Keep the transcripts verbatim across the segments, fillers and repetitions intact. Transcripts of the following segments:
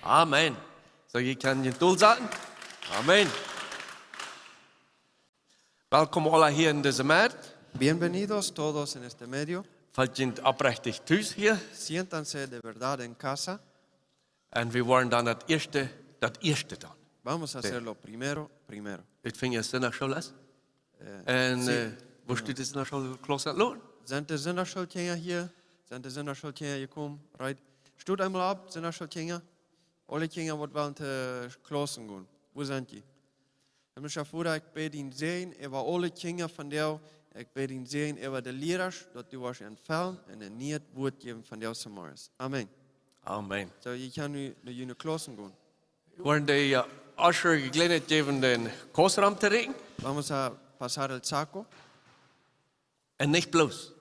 Amen. So, jie kjennen junt dol saten. Amen. Welkom aula hia en dise Med. Bienvenidos todos en este medio. Felt junt oprechtich tus hia. Siéntanse de verdad en casa. Un wie woaren dan daut ieeschte, daut ieeschte dan. Vamos a hacer lo primero, primero. Utfinja es Sindachschool es. Eh, un, sí, eh, woo, ja, steit es Sindachschool Klaus aunloten? Sent de Sindachschoolkjinja hia? Sent de Sindachschoolkjinja jekomen? Right. Stot eemol opp, Sindachschoolkjinja. Aule Kjinja waut wellen to Klaussen gonen. Wua sent jie? Himmlischa Voda, ekj bäd dien Säajen äwa aule Kjinja vondoag. Ekj bäd dien Säajen äwa de Lierasch, daut du woascht an fellen un een nieet Wuat jäwen vondoag zemorjes. Amen. Amen. So, jie kjennen nu no june Klaussen gonen. Woaren de, eh, Usher de Jeläajenheit jäwen dän Kos rom to rieekjen. Vamos a pasar el saco. Un nich bloos.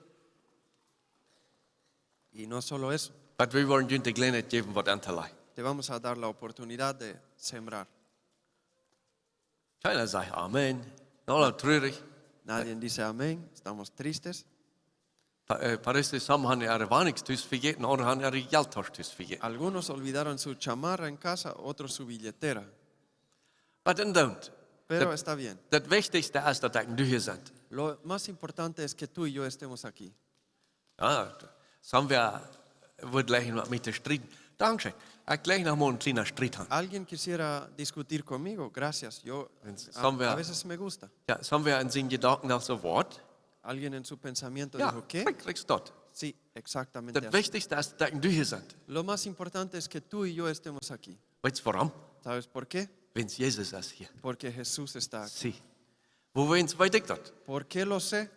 Y no solo eso. But wie woaren junt de Jeläajenheit jäwen waut aun to lajen. Te vamos a dar la oportunidad de sembrar. Kjeena sajcht Amen. Aula trurich. Nadie dice amén. Estamos tristes. Pa-, eh, parece, some han äare Wanichs tus vejäten, aundre han äare Jelttasch tus vejäten. Algunos olvidaron su chamarra en casa, otros su billetera. But then don't. Pero está bien. Daut, daut Wichtichste es daut ekj un du hia sent. Lo más importante es que tú y yo estemos aquí. Jo, somebody would like met mie to strieden. Dankscheen. Ekj jlikj noch mol een kjliena Striet han. Alguien quisiera discutir conmigo. Gracias. Yo, a, a veces me gusta. Jo, somebody en siene Jedanken noch soo waut. Alguien en su pensamiento dijo, ¿qué? Jo, krakjt, krakjt daut. Sí, exactamente así. Daut Wichtichste es daut ekj un du hia sent. Lo más importante es que tú y yo estemos aquí. Weetst wuarom? ¿Sabes por qué? Wiels Jesus es hia. Porque Jesús está aquí. Sí. Woo, wiels weet ekj daut? ¿Por qué lo sé?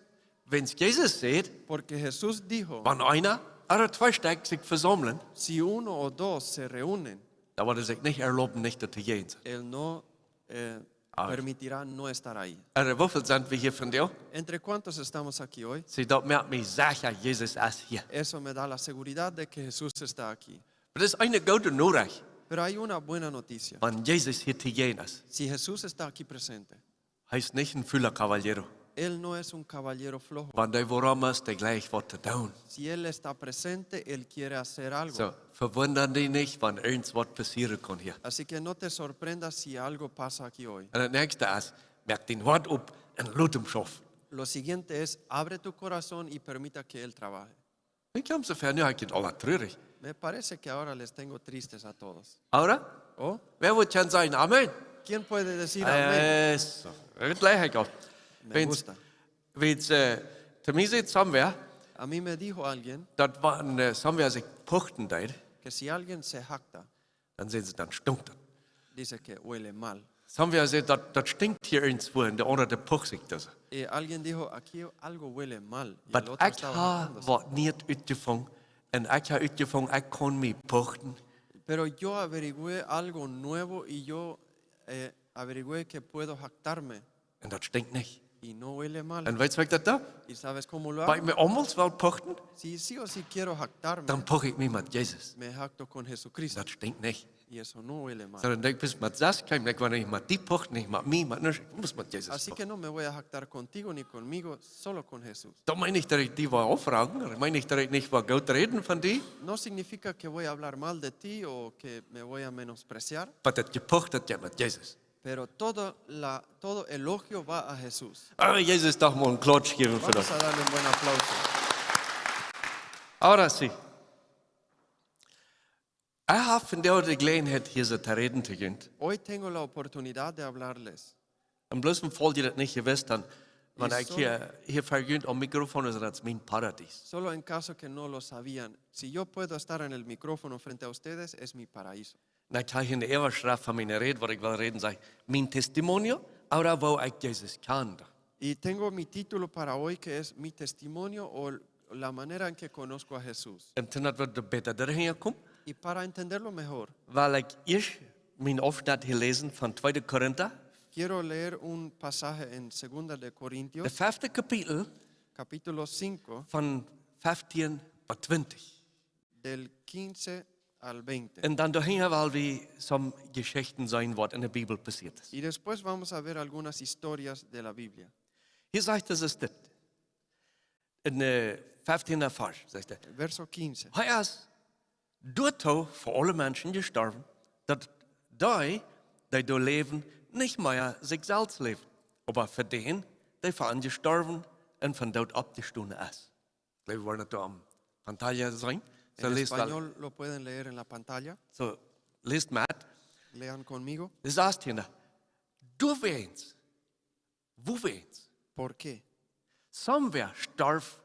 Wiels Jesus sajcht, porque Jesús dijo, wan eena ooda twee Stekj sikj vesaumlen, si uno o dos se reúnen, dan woat hee sikj nich erlauben, nich doa to sennen. Él no, eh, permitirá no estar ahí. Ooda woo väl sent wie hia vondoag? ¿Entre cuántos estamos aquí hoy? See, daut moakt mie secha, Jesus es hia. Eso me da la seguridad de que Jesús está aquí. Oba daut es eene goode Norecht. Pero hay una buena noticia. Wan Jesus hia to sennen es. Si Jesús está aquí presente, hee es nich een fula caballero. Él no es un caballero flojo. Wan hee doa es, dee jlikjt waut to doonen. Si él está presente, él quiere hacer algo. So, vewunda die nich, wan irjent waut passieren kaun hia. Así que no te sorprendas si algo pasa aquí hoy. Un daut näakjste es, moak dien Hoat op un lot am schaufen. Lo siguiente es, abre tu corazón y permita que él trabaje. Ekj kjam soo ver, nu ha ekj junt aula trurich. Me parece que ahora les tengo tristes a todos. Ooda? ¿Oh? Wäa woat dan sajen Amen? ¿Quién puede decir amén? Eso. Daut jlikj ekj uk. Me gusta. Wiels, wiels, eh, to mie säd somebody, a mí me dijo alguien, daut wan, eh, somebody sikj puchten deed, que si alguien se jacta, dan säden see, dan stunk daut. Dice que huele mal. Somebody säd, daut, daut stinkjt hia irjentwua, un de aundra, dee pucht sikj doa. Y alguien dijo, "Aquí algo huele mal", y el otro estaba jactándose. But ekj ha waut Nieet utjefungen, un ekj ha utjefungen, ekj kaun mie puchten. Pero yo averigüé algo nuevo y yo, eh, averigüé que puedo jactarme. Un daut stinkjt nich. Y no huele mal. Un weetst waut ekj daut doo? ¿Y sabes cómo lo hago? Wan ekj mie aulemol well puchten, Si sí o sí quiero jactarme, dan puch ekj mie met Jesus. Me jacto con Jesucristo. Daut stinkjt nich. Y eso no huele mal. Sonda ekj mott met Jesus komen, ekj well nich met die puchten, nich met mie, met nuscht, ekj mott met Jesus puchten. Así que no me voy a jactar contigo ni conmigo, solo con Jesús. Daut meent nich daut ekj die well aufrajen, ekj meen nich daut ekj nich well goot räden von die. No significa que voy a hablar mal de ti o que me voy a menospreciar. Oba daut Jepuch, daut jeit met Jesus. Pero todo la, todo elogio va a Jesús. Ah, Jesus doch mol een Klautsch jäwen fa daut. Vamos a darle un buen aplauso. Ahora sí. Ekj hab vondoag de Jeläajenheit hia soo to räden to junt. Hoy tengo la oportunidad de hablarles. Un bloos em Faul jie daut nich jewist han, wan ekj hia, hia ver junt aum Mikrofon es, daut es mien Paradies. Solo en caso que no lo sabían, si yo puedo estar en el micrófono frente a ustedes, es mi paraíso. Un ekj hab hia enne Äwaschreft von miene Räd, waut ekj well räden, saj ekj, mien Testimonio, ooda woo ekj Jesus kjand. Y tengo mi título para hoy, que es Mi testimonio o la manera en que conozco a Jesús. Un toom daut wie bäta doahinja komen, Y para entenderlo mejor, well ekj ieescht mien Aufschnett hia läsen von tweede Korinta, quiero leer un pasaje en Segunda de Corintios, daut fefte Kapitel, capítulo cinco, von feftieen bat twintich. Del quince al veinte. Un dan doahinja well wie some Jeschichten seenen, waut enne Bibel passieet es. Y después vamos a ver algunas historias de la Biblia. Hia sajcht et, es dit. En, eh, feftiende Varsch, sajcht hee. Verso quince. Hee es doatoo fa aule Menschen jestorwen, Daut dee, dee doa läwen, nich mea sikj selfst läwen, oba fa dän, dee fa an jestorwen un von doot oppjestonen es. Ekj jleew, wie woaren daut doa aum pantalla seenen. So, en läst wal. Español lo pueden leer en la pantalla. So, läst met. Lean conmigo. Dit es achttiende. Doawäajen, wuawäajen? ¿Por qué? Somewhere storf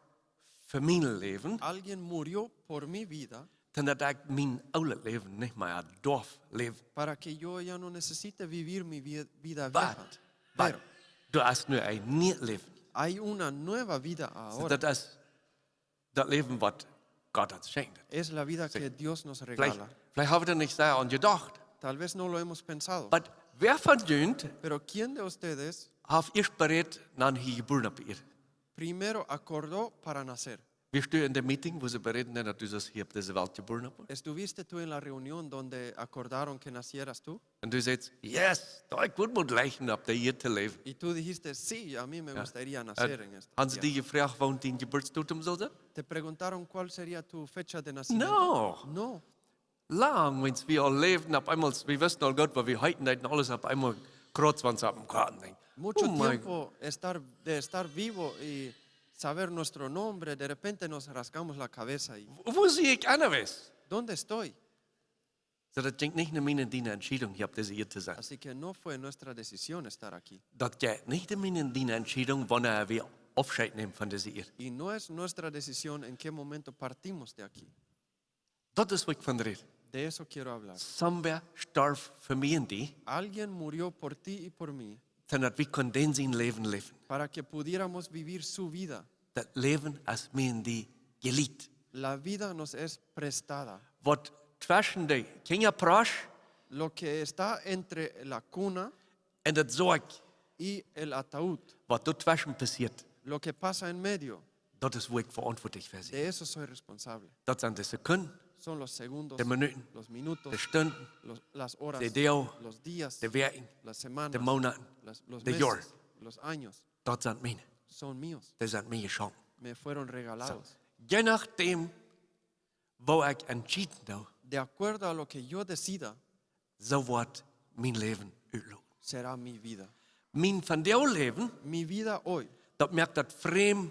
fa mien Läwen. Alguien murió por mi vida. Dan daut ekj mien oolet Läwen nich mea derf läwen. Para que yo ya no necesite vivir mi vi- vida vieja. But, but, Pero doa es nu een niet Läwen. Hay una nueva vida ahora. So, daut es daut Läwen waut Gott ons schenkjt. Es la vida que Dios nos regala. Veleicht, veleicht hab wie doa nich soo aun jedocht. Tal vez no lo hemos pensado. But wäa von junt Pero ¿quién de ustedes haft ieescht berät, wan hee jebuaren woat? Primero acordó para nacer? Wieescht du en de Meeting, wua see beräden, daut du sust hia opp dise Welt jebuaren woascht? ¿Estuviste tú en la reunión donde acordaron que nacieras tú? Un du sajchst: "Yes, daut ekj wudd mol jleichen opp de Ieed to läwen." Y tú dijiste: "Sí, a mí me Ja. gustaría nacer en esta tierra". Haben see die jefroacht, wanea dien Jeburtsdatum saul sennen? ¿Te preguntaron cuál sería tu fecha de nacimiento? No. No. Lang, wan wie aul läwden, opp eemol, wie wisten aul goot, waut wie heeten deeden, aules opp eemol krauts wie ons opp dän Kopp un denkjen: Mucho "Oh my tiempo estar, de estar vivo y saber nuestro nombre, de repente nos rascamos la cabeza y "Wua sie ekj aundasch?" ¿Dónde estoy? So, daut jinkj nich no miene un diene Entscheidunk, hia opp dise Ieed to sennen. Así que no fue nuestra decisión estar aquí. Daut jinkj nich no miene un diene Entscheidunk, wanea wie Aufscheet nämen von dise Ieed. Y no es nuestra decisión en qué momento partimos de aquí. Daut es waut ekj von räd. De eso quiero hablar. Somewhere storf fa mie un die. Alguien murió por ti y por mí. Dan daut wie kunnen dän sien Läwen läwen. Para que pudiéramos vivir su vida. Daut Läwen es mie un die jeleent. La vida nos es prestada. Waut tweschen de Kjinja Prasch Lo que está entre la cuna un daut Soakj, y el ataúd. Waut doa tweschen passieet, Lo que pasa en medio, daut es wua ekj veauntwuatlich fa sie. De eso soy responsable. Daut sent de Sekunden, Son los segundos, de Minuten, los minutos, de Stunden, los, las horas, de Doag, los días, de Wäakjen, las semanas, de Moonaten, las, los de Joaren. Meses, los años. Daut sent miene. Son míos. Dee sent mie jeschonken. Me fueron So, regalados. Je nachdem woo ekj entscheiden doo, De acuerdo a lo que yo decida, soo woat mien Läwen utloten. Será mi vida. Mien vondoag Läwen, Mi vida hoy daut moakt daut Frame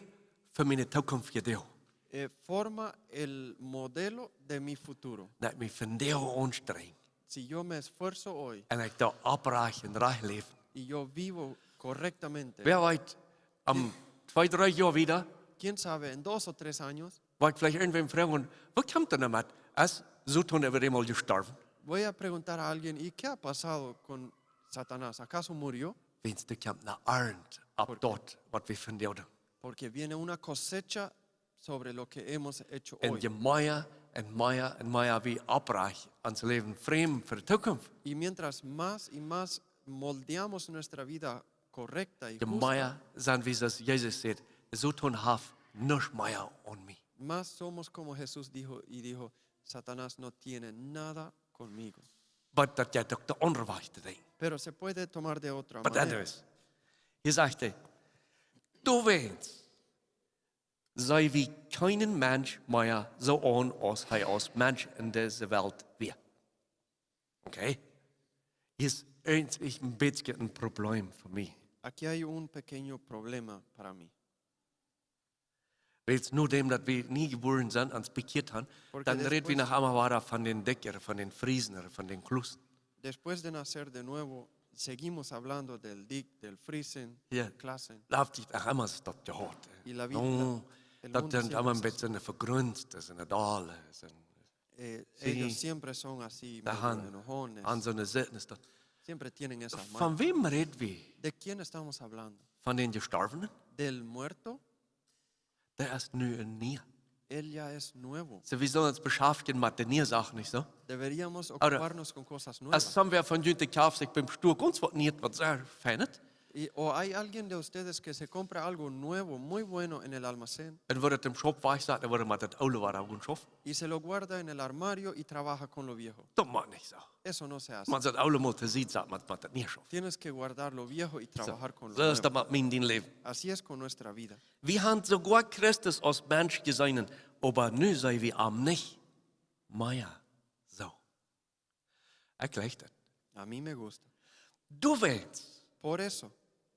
fa miene Tookunft vondoag. Eh, forma el modelo de mi futuro. Daut ekj mie vondoag aunstrenj Si yo me esfuerzo hoy un ekj doo oprajcht un rajcht läwen. Y yo vivo correctamente. Wäa weet, om twee, dree Joa wieda, ¿Quién sabe? En dos o tres años, woa ekj veleicht irjentwäm froagen: "Waut kjemt doa nu met? Es Soton äwa eemol jestorwen?" Voy a preguntar a alguien: "¿Y qué ha pasado con Satanás? ¿Acaso murió?" Wiels doa kjemt ne Arnt opp Porque daut, waut wie vondoag doonen. Porque viene una cosecha sobre lo que hemos hecho hoy. Un je mea un mea un mea wie oprajcht ons Läwen främen fa de Tookunft, Y mientras más y más moldeamos nuestra vida correcta y je justa, mea sent wie, soo aus Jesus säd: "Soton haft nuscht mea aun mie." Más somos como Jesús dijo y dijo: "Satanás no tiene nada conmigo." But daut jeit uk de aundre Wajch to denkjen. Pero se puede tomar de otra But manera. Anyways, hia sajcht hee: "Doawäajen see wie kjeenen Mensch mea soo aun, aus hee aus Mensch en dise Welt wia." Okay? Hia es eent, een bät een Problem fa mie. Aquí hay un pequeño problema para mí. Wiels nodäm daut wie nie jebuaren sent, ons bekjieet han, Porque dan räd wie después noch emma wieda von dän Dikjen, von dän Friesen, von dän Klusen. Después de nacer de nuevo, seguimos hablando del Dick, del Friesen, Ja. Klassen. Läft sikj uk emma soo daut jehaut, eh. Y la vida, No, el daut mundo sent siempre emma es een bät así. Vegrunt, daut es een Dal, daut es een Eh, Sí. Ellos siempre son así, Daut medio han, enojones. han soone Sitten es daut. Siempre tienen esas Von mañas. wäm räd wie? ¿De quién estamos hablando? Von dän Jestorwnen? ¿Del muerto? Dee es nu een Niea. Él ya es nuevo. So, wie sellen ons beschaftjen met de niee Sachen, nich soo? Deberíamos Ooda ocuparnos con cosas nuevas. Aus somewhere von junt de Kjaf sikj biem Stua gaunz waut Nieet, waut sea feinet. Y, o hay alguien de ustedes que se compra algo nuevo, muy bueno en el almacén. Un woat daut em Schaup wajchsaten, un woat daut met daut oole wada aunschaufen. Y se lo guarda en el armario y trabaja con lo viejo. Daut moakt nich soo. Eso no se hace. Mott daut oole mol to Sied saten, mott, mott daut niee schaufen. Tienes que guardar lo viejo y Soo. trabajar con lo Soo es nuevo. daut met mien un dien Läwen. Así es con nuestra vida. Wie han soogoa Christus aus Mensch jeseenen, oba nu seenen wie am nich mea soo. Ekj leew daut. A mí me gusta. Du weetst. Por eso,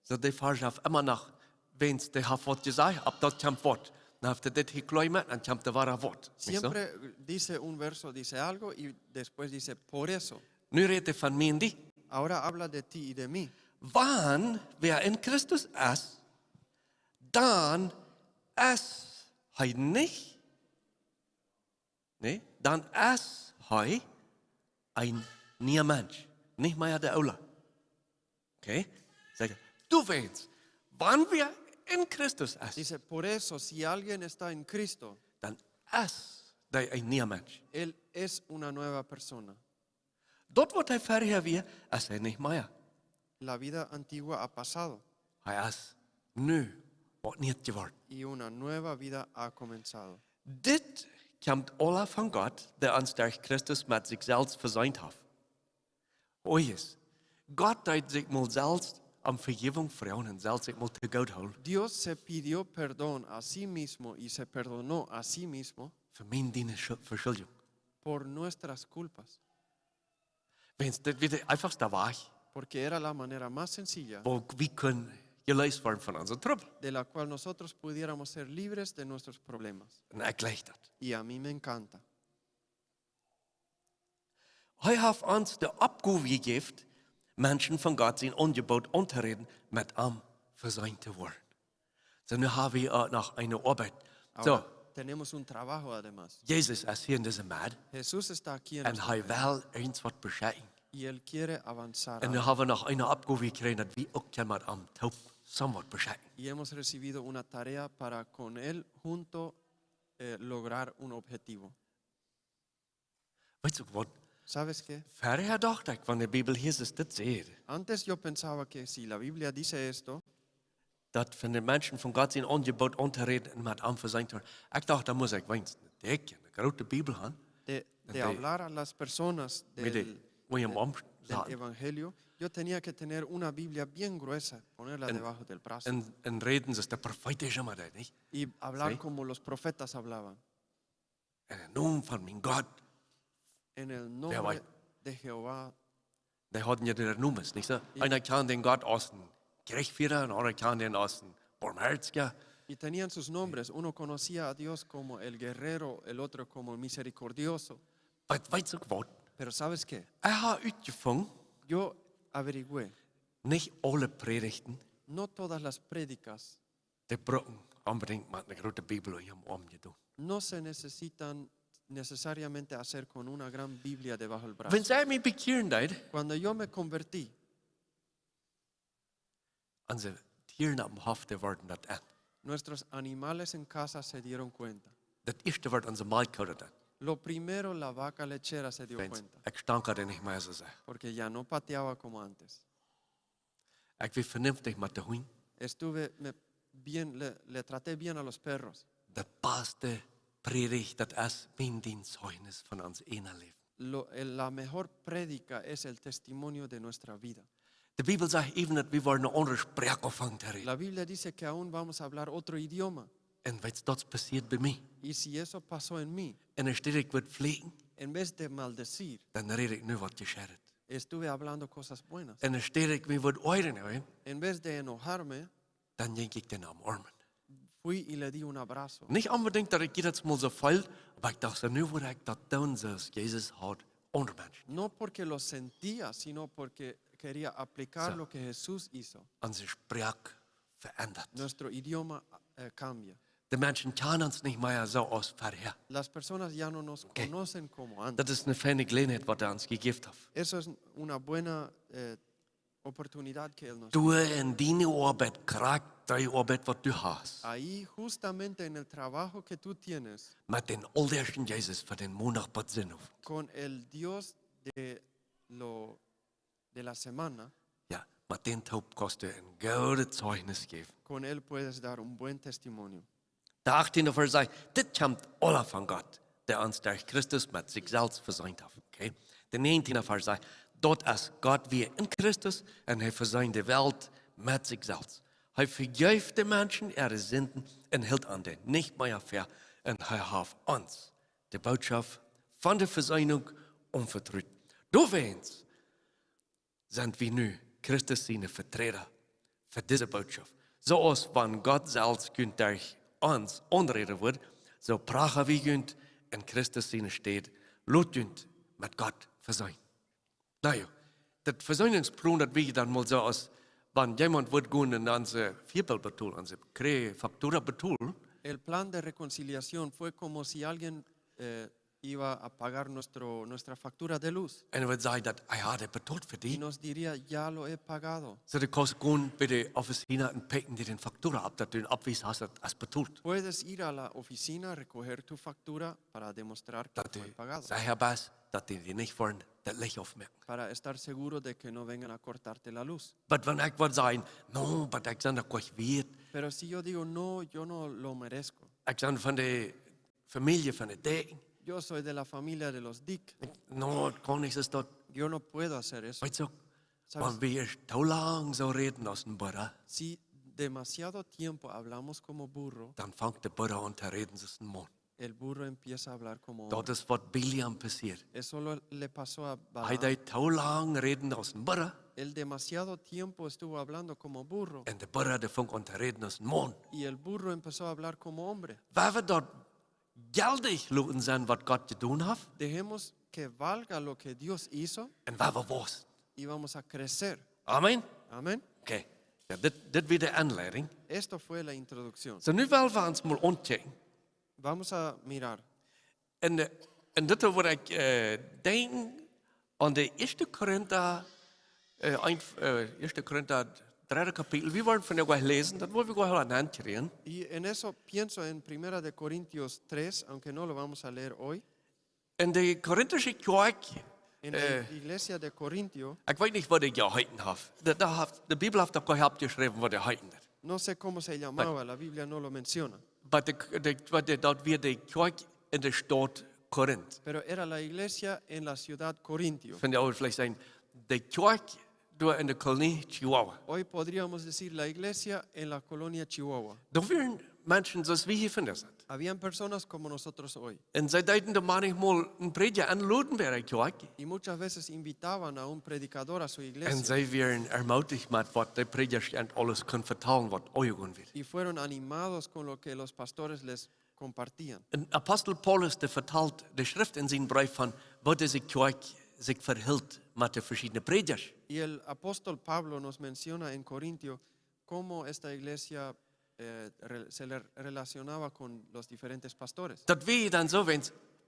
Soo, de Varsch haft emma noch, wäajens dee haft waut jesajcht, opp daut kjemt waut. Dan haft hee dit hia kloa jemoakt, dan kjemt doa wada waut. Nich soo? Siempre dice un verso, dice algo y después dice por eso. Nu rät hee von mie un die. Ahora habla de ti y de mí. Wan wäa en Christus es, dan es hee nich, nä, dan es hee een niea Mensch. Nich mea de oola. Okay? Sajcht hee, du weetst, wan wäa en Christus es, Dice, por eso, si alguien está en Cristo, dan es hee een niea Mensch. él es una nueva persona. Daut waut hee verhäa wia, es hee nich mea. La vida antigua ha pasado Hee es nu waut nieet jeworden. Y una nueva vida ha comenzado. Dit kjemt aula von Gott, dee ons derch Christus met sikj selfst veseent haft. Ojes, Gott deed sikj mol selfst om Vejäwunk froagen un selfst sikj mol to Gott hoolen. Dios se pidió perdón a sí mismo y se perdonó a sí mismo Fa mien un diene Schu-, Veschuldigung. Por nuestras culpas. Wäajens dit wia de eefachste Wajch, Porque era la manera más sencilla woo wie kunnen jeleest woaren von onse Trubbel. De la cual nosotros pudiéramos ser libres de nuestros problemas. Un ekj leew daut. Y a mí me encanta. Hee haft ons de Oppgow jejäft, Menschen von Gott sien Aunjebott auntoräden, met am veseent to woaren. Soo, nu hab wie uk noch eene Oabeit. Soo, Ahora tenemos un trabajo además. Jesus es hia en dise Medd Jesús está aquí en un nuestro hee medio well irjent waut beschekjen. Y él quiere avanzar. Un nu Algo. hab wie noch eene Oppgow jekjräajen, daut wie uk kjennen met am toop somewhat beschekjen. Y hemos recibido una tarea para con él junto eh, lograr un objetivo. Weetst du waut? ¿Sabes qué? Verhäa docht ekj, wan de Bibel Jesus dit sajcht, Antes yo pensaba que si la Biblia dice esto, daut von de Menschen von Gott sien Aunjebott auntoräden un met am veseent woaren. Ekj docht, dan mott ekj weens eene dikje, eene groote Bibel haben. de, En de de- hablar a las personas Met de del, William del- Omst del Evangelio, yo tenía que tener una Biblia bien gruesa, ponerla debajo del brazo Un, un räden, soo aus de Profeet es emma deed, nich? y hablar Sí. Como los profetas hablaban. En dän Nomen von mien Gott. En el Wer nombre weiß. De Jehová. Dee hauden jo äare Nomes, nich soo? Eena kjand dän Gott aus een Kjrichsfieera un aundra kjand dän aus een Boamhoatja. Y tenían sus nombres. Uno conocía a Dios como el guerrero, el otro como el misericordioso. Oba weetst du waut? Pero ¿sabes qué? Ekj hab utjefungen, Yo averigüé, nich aule Prädichten, no todas las prédicas dee brucken onbedinjt met eene groote Bibel hia em Oarm to doonen. no se necesitan necesariamente hacer con una gran Biblia debajo del brazo. Wan see mie bekjieren deed, Cuando yo me convertí, onse Tieren oppem Hoff, dee worden daut en. Nuestros animales en casa se dieron cuenta. Daut ieeschte wort onse Malkkoh daut en. Lo primero, la vaca lechera se dio Wäajens cuenta, ekj stank daut nich mea soo sea. Porque ya no pateaba como antes. Ekj wia venunftich met de Hunt. Estuve me- bien, le, le traté bien a los perros. De baste Prädicht, daut es mien Dienst, Zeichnis von ons eena Läwen. Lo- el- la mejor prédica es el testimonio de nuestra vida. De Bibel sajcht äwen, daut wie woaren eene aundre Sproak aunfangen to räden. La Biblia dice que aún vamos a hablar otro idioma. Un weetst, daut passieet bie mie. Y si eso pasó en mí, Un enne Städ ekj wudd flieekjen, en vez de maldecir, dan räd ekj nu waut Jescheidet. Estuve hablando cosas buenas. Un enne Städ ekj mie wudd oajren, En vez de enojarme, dan jinkj ekj dän omarmen. Fui y le di un abrazo. Nich onbedinjt daut ekj daut mol soo feeld, oba ekj docht soo, nu wudd ekj daut doonen, soo aus Jesus haud aundre Menschen. No porque lo sentía, sino porque quería aplicar Zo. Lo que Jesús hizo. Onse Sproak veendat. Nuestro idioma eh, cambia. De Menschen kjanen ons nich mea soo aus verhäa. Las personas ya no nos Oké. Conocen como antes. Daut es eene feine Jeläajenheit, waut hee ons jejäft haft. Eso es una buena eh, oportunidad que Él nos Doa en diene Oabeit, krakjt dee Oabeit, waut du hast. Ahí, justamente en el trabajo que tú tienes, Met dän auldeagschen Jesus von dän Mondach bat Sinowent. Con el Dios de, lo, de la semana, Jo, met dän toop kaust du een goodet Zeichnis jäwen. Con Él puedes dar un buen testimonio. De achttiende Varsch sajcht, dit kjemt aula von Gott, dee ons derch Christus met sikj selfst veseent haft. Okay? De näajentiende Varsch sajcht, daut es Gott wia en Christus un hee veseend de Welt met sikj selfst. Hee vejeef de Menschen äare Sinden un hilt an dee nich mea fast un hee haft ons de Bootschoft von de Veseenunk aunvetrut. Doawäajen sent wie nu Christus siene Veträda fa dise Botschaft. Soo aus wan Gott selfst kunt derch ons aunräden wudd, soo pracha wie junt en Christus siene Städ, lot junt met Gott vesöhnen. Na jo, daut Vesöhnungsplan, daut wia dan mol soo aus wan jemaunt wudd gonen un onse Fieebill betolen, onse Kre-, Faktura betolen. El plan de reconciliación fue como si alguien eh, iba a pagar nuestro, nuestra factura de luz. Un wudd sajen daut, ah jo, daut betolt fa Y die. Nos diría, ya lo he pagado. Soo, du kaust gonen bie de Office un pekjen die de Faktura opp, daut du een Opwies hast, daut es betolt. Puedes ir a la oficina, recoger tu factura para demostrar que Daut du fue pagado. secha best, daut dee die nich woaren daut Licht aufmoaken. Para estar seguro de que no vengan a cortarte la luz. Oba wan ekj wudd sajen, no, oba ekj sie daut nich wieet. Pero si yo digo, no, yo no lo merezco. Ekj sie von de Famielje von de Dikjen. Yo soy de la familia de los Dyck. No, daut kaun ekj nich, es daut. Yo no puedo hacer eso. Weetst du, ¿Sabes? Wan wie ieescht too lang soo räden aus een Burra, Si demasiado tiempo hablamos como burro, dan fangt de Burra aun to räden aus een Maun. El burro empieza a hablar como Daut hombre. Es waut Bileam passieed. Eso lo- le pasó a Hee Balaam. Deed too lang räden aus een Burra. Él demasiado tiempo estuvo hablando como burro Un de Burra, dee funk aun to räden aus een Maun. Y el burro empezó a hablar como hombre. Wan wie daut jeltich loten sennen waut Gott jedonen haft, Dejemos que valga lo que Dios hizo un wan wie wausen. Y vamos a crecer. Amen. Amén. Okay. Jo, dit, dit wia de Aunleidunk. Esto fue la introducción. Soo, nu well wie ons mol aunchecken. Vamos a mirar. Un, äh, un dit wudd ekj, äh, denkjen aun de ieeschte Korinta, äh, een, äh, ieeschte Korinta, dredde Kapitel. Wie woaren von doa läsen, daut woa wie aul aun Haunt kjrieen. Y en eso pienso en Primera de Corintios tres, aunque no lo vamos a leer hoy. Un de korintische Kjoakj, En la iglesia de Corintio, ekj weet nich waut dee jeheeten haft. De, de, haft, de Bibel haft doa kjeen oppjeschräwen waut dee heeten. No sé cómo se llamaba, la Biblia no lo menciona. Oba de, de, waut dee, daut wia de Kjoakj en de Staut Korint. Pero era la iglesia en la ciudad Corintio. Von de Oabeit veleicht sajen, de Kjoakj doa en de Kolonie Chihuahua. Hoy podríamos decir la iglesia en la colonia Chihuahua. Doa wieren Menschen soo aus wie hia vondoag sent. Habían personas como nosotros hoy. Un see deeden doa mau eemol een Prädja enloden bie de Kjoakj. Y muchas veces invitaban a un predicador a su Un iglesia. See wieren ermutigt met waut de Prädja an aules kunn vetalen waut aunjegonen wia. Y fueron animados con lo que los pastores les compartían. Un Apostel Paulus, dee vetalt, dee schrift en sienen Breef von waut dise Kjoakj sikj vehilt met de veschiedne Prädja. Y el apóstol Pablo nos menciona en Corintio cómo esta iglesia eh, re- se le relacionaba con los diferentes pastores. Daut wia dan soo, wan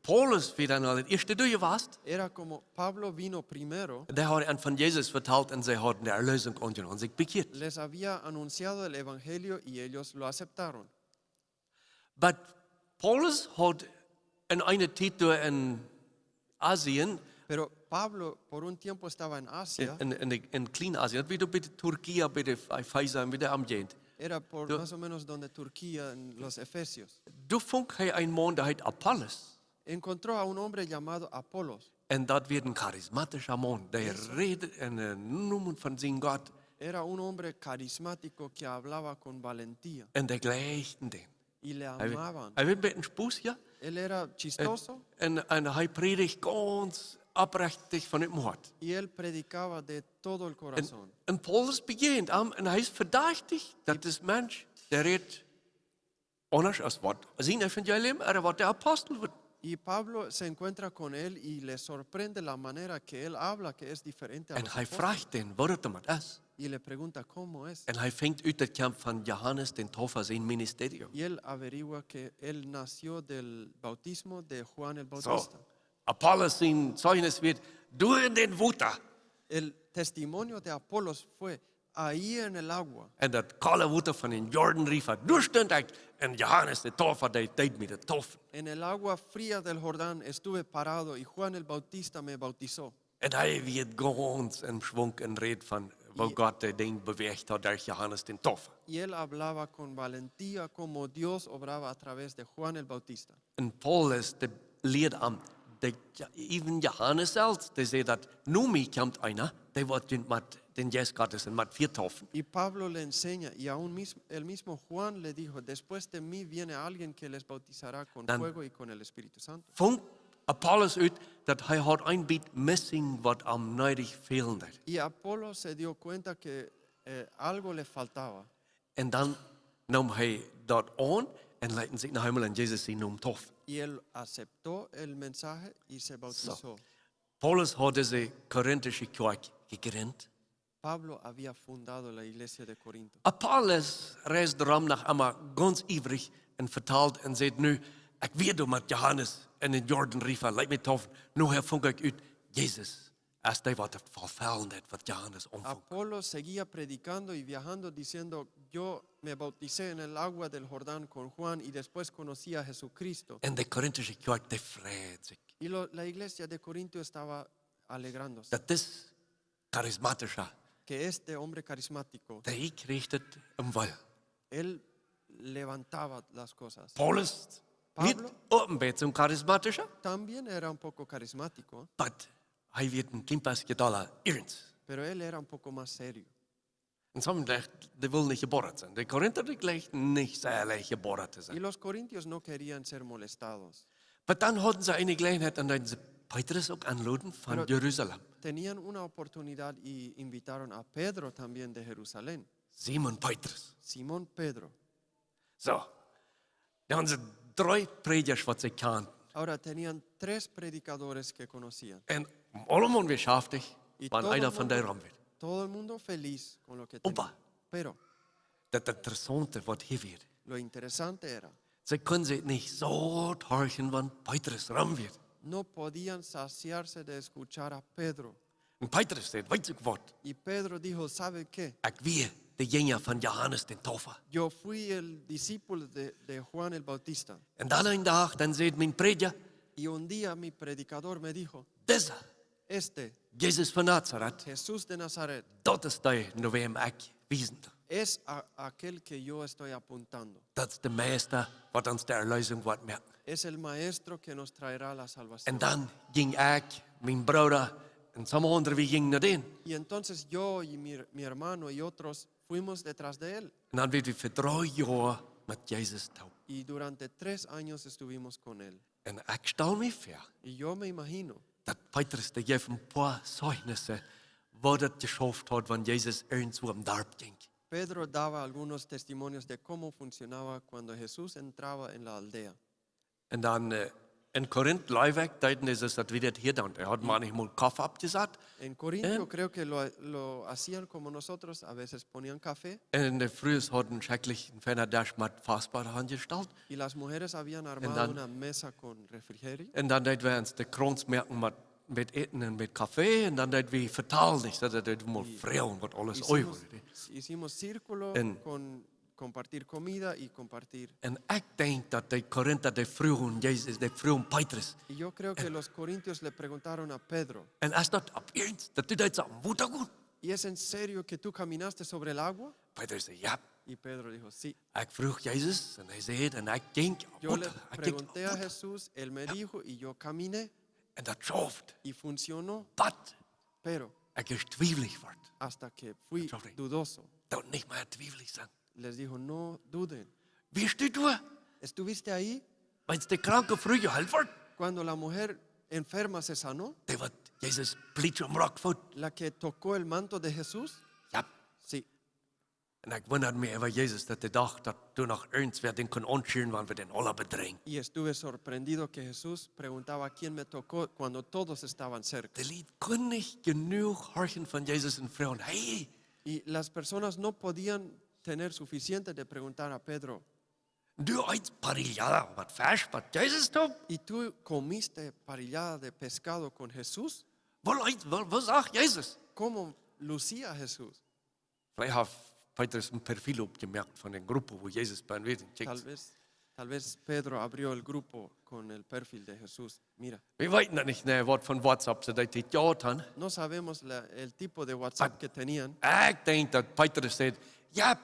Paulus wia dan aul daut ieeschte doa jewast. Era como Pablo vino primero, Dee haud an von Jesus vetalt un see hauden de Erlösung aunjenomen, sikj bekjieet. Les había anunciado el evangelio y ellos lo aceptaron. Oba Paulus haud en eene Tiet doa en Asien, Pero Pablo por un tiempo estaba en Asia, en, en, en, en Kjlien-Asien, daut wia doa bie de Turkije, bie de Efeesa, bie de Omjäajent. Era por Tú- más o menos donde Turquía, en los Efesios. Doa funk hee een Maun, dee heet Apollos. Encontró a un hombre llamado Apolos. Un daut wia een charismatischa Maun, dee Eso. Räd en de Nomen von sienen Gott. Era un hombre carismático que hablaba con valentía Un dee jleichten dän. Y le Hee, amaban. Hee wia een bät een Spos, jo? Él era chistoso Un, un hee prädicht gaunz oprechtich von daut Hoat. Y él predicaba de todo el corazón. Un Paulus bejäajent am un hee es vedajchtich daut dis Mensch, dee rät aundasch aus waut sien Evangelium, ooda waut de Apostel wia. Y Pablo se encuentra con él y le sorprende la manera que él habla, que es diferente a Un los hee apóstoles. Frajcht dän, woo daut doamet es. Y le pregunta cómo es. Un hee finjt ut daut kjemt von Johanes dän Deepa sien Ministerium. Y él averigua que él nació del bautismo de Juan el Soo, Bautista. Apollos sien Zeichnis wia, doa en daut Wota. El testimonio de Apolos fue ahí en el agua. En daut kolde Wota von dän Jordan River, doa stunt ekj, un Johanes dän Deepa, dee deed mie doopen. En el agua fría del Jordán estuve parado y Juan el Bautista me bautizó. Un hee wia gaunz em Schwung un rät von woo Je- Gott daut Dinkj bewäacht haud derch Johanes dän Deepa. Y él hablaba con valentía como Dios obraba a través de Juan el Bautista. Un Paulus, dee lieed am, dee, even Johanes selfst, dee säd daut, no mie kjemt eena, dee woat junt met dän Jeist Gottes un met Fia deepen. Y Pablo le enseña, y aún mis- el mismo Juan le dijo, después de mí viene alguien que les bautizará con Dan- fuego y con el Espíritu Santo. Funk Apollos ut, daut hee haud een bät missing waut am needich fälen deed. Y Apolo se dio cuenta que eh, algo le faltaba. Un dan neem hee daut aun un leet sikj noch eemol en Jesus sienen Nomen deepen. Y él aceptó el mensaje y se bautizó. Paulus haud dise korintische Kjoakj jejrint. Pablo había fundado la iglesia de Corinto. Apollos reisd rom noch emma gaunz iewrich un vetald un säd: "Nu, ekj wia doa met Johanes en dän Jordan Riefa, leet mie deepen. Nu funk ekj ut, Jesus es dee waut erfellen deed waut Johanes aunfunk." Apolo seguía predicando y viajando diciendo: "Yo me bauticé en el agua del Jordán con Juan y después conocí a Jesucristo." Un de korintische Kjoakj, dee freid sikj. Y lo- la iglesia de Corinto estaba alegrándose Daut dis karismatischa, que este hombre carismático, dee kjrieech et em Well. él levantaba las cosas. Paulus, Pablo? Nich uk een bät een karismatischa, También era un poco carismático, but hee wia een kjlien bät dolla iernst. Pero él era un poco más serio. Un somje, dee wullen nich jeboddat sennen. De Korinta, dee jlikjten nich sea leicht jeboddat to Y sennen. Los corintios no querían ser molestados. But dan hauden see eene Jeläajenheit un deeden see Petrus uk enloden von Pero- Jerusalem. Tenían una oportunidad y invitaron a Pedro también de Jerusalén. Simon Petrus. Simón Pedro. Soo, dan hauden see dree Prädjasch waut see kjanden. Ahora tenían tres predicadores que conocían. Un aulemaun wia schaftich, Y wan todo eena el von dee mundo- rom wia. Todo el mundo feliz con lo que Opa. Tenía. Pero Daut Interessaunte waut hia wia, lo interesante era, see kunnen sikj nich soo horchen wan Petrus rom wia. No podían saciarse de escuchar a Pedro. Un Petrus säd: "Weetst du waut? Y Pedro dijo: "¿Sabe qué? Ekj wia de Jinja von Johanes dän Deepa." Yo fui el discípulo de, de Juan el Bautista. Un dan een Dach, dan säd mien Prädja: Y un día mi predicador me dijo: "Dise, "Este, Jesus von Nazareth, Jesús de Nazaret, daut es dee, no wäm ekj wiesen doo." Es a- aquel que yo estoy apuntando. Daut es de Meista waut ons de Erlösung woat moaken. Es el maestro que nos traerá la salvación." Un dan jinkj ekj, mien Brooda un sommje aundre, wie jinjen no dän. Y entonces yo y mi, mi hermano y otros fuimos detrás de él. Un dan wia wie fa dree Joa met Jesus toop. Y durante tres años estuvimos con él. Un ekj stal mie väa, Y yo me imagino, daut Petrus, dee jeef een poa Zeugnissen, woo daut jeschauft haud, wan Jesus irjentwua em Darp jinkj. Pedro daba algunos testimonios de cómo funcionaba cuando Jesús entraba en la aldea. Un dan, äh, en Korinth, jleew ekj, deeden see daut, woo daut hia dan. Hee haud mau nich mol Koffe oppjesat. En Corinto creo que lo, lo hacían como nosotros, a veces ponían café Un de Frues hauden schrakjlich een feina Desch met Fastfood aunjestalt. Y las mujeres habían armado dan- una mesa con refrigerio. Un dan deed wie ons de Krauns moaken met, met Äten un met Kafee. Un dan deed wie vetalen, daut daut deed wie mol froagen, waut aules Hicimos, äwrich. Hicimos círculo En- con compartir comida y compartir. Un ekj denkj daut de Korinta, dee fruagen Jesus, dee fruagen Petrus: Y yo creo que los corintios le preguntaron a Pedro, "Un es daut opp iernst, daut du daut soo aum Wota gonen?" ¿Y es en serio que tú caminaste sobre el agua? Petrus säd: "Jo." Y Pedro dijo, sí. Ekj fruach Jesus un hee säd, un ekj jinkj opp Yo le Wota. Ekj jinkj pregunté opp a Wota. Jesús, él me dijo y yo caminé Un daut schauft. Y funcionó. But Pero ekj es twiewlich worden. Hasta que fui Sorry. Dudoso. Daut nich mea twiewlich sennen. Les dijo, no duden. Wieescht du doa? ¿Estuviste ahí Wan de kranke Fru jeheelt wort, cuando la mujer enferma se sanó? dee waut Jesus plietsch aum Rock foot. La que tocó el manto de Jesús? Jo. Sí. Un ekj wundad mie äwa Jesus, daut hee docht, daut doa noch irjentwäa dän kunn aunschieren, wan wie dän aula bedrängen. Y estuve sorprendido que Jesús preguntaba quién me tocó cuando todos estaban cerca. De Lied kunnen nich jenuach horchen von Jesus un froagen: "Hey, Y las personas no podían tener suficiente de preguntar a Pedro, du eetst parrillada met Fesch, met Jesus toop? ¿y tú comiste parrillada de pescado con Jesús? Woo eet, woo, woo sach Jesus?" ¿Cómo lucía Jesús? Veleicht haft Petrus een Profil oppjemoakt von de Grupp, wua Jesus bie wia. Tal vez, tal vez Pedro abrió el grupo con el perfil de Jesús. Mira, Wie weeten daut nich, nä, waut von WhatsApp see daut dit Joa hauden. No sabemos la- el tipo de WhatsApp que tenían. Ekj denkj daut Petrus säd: "Jo,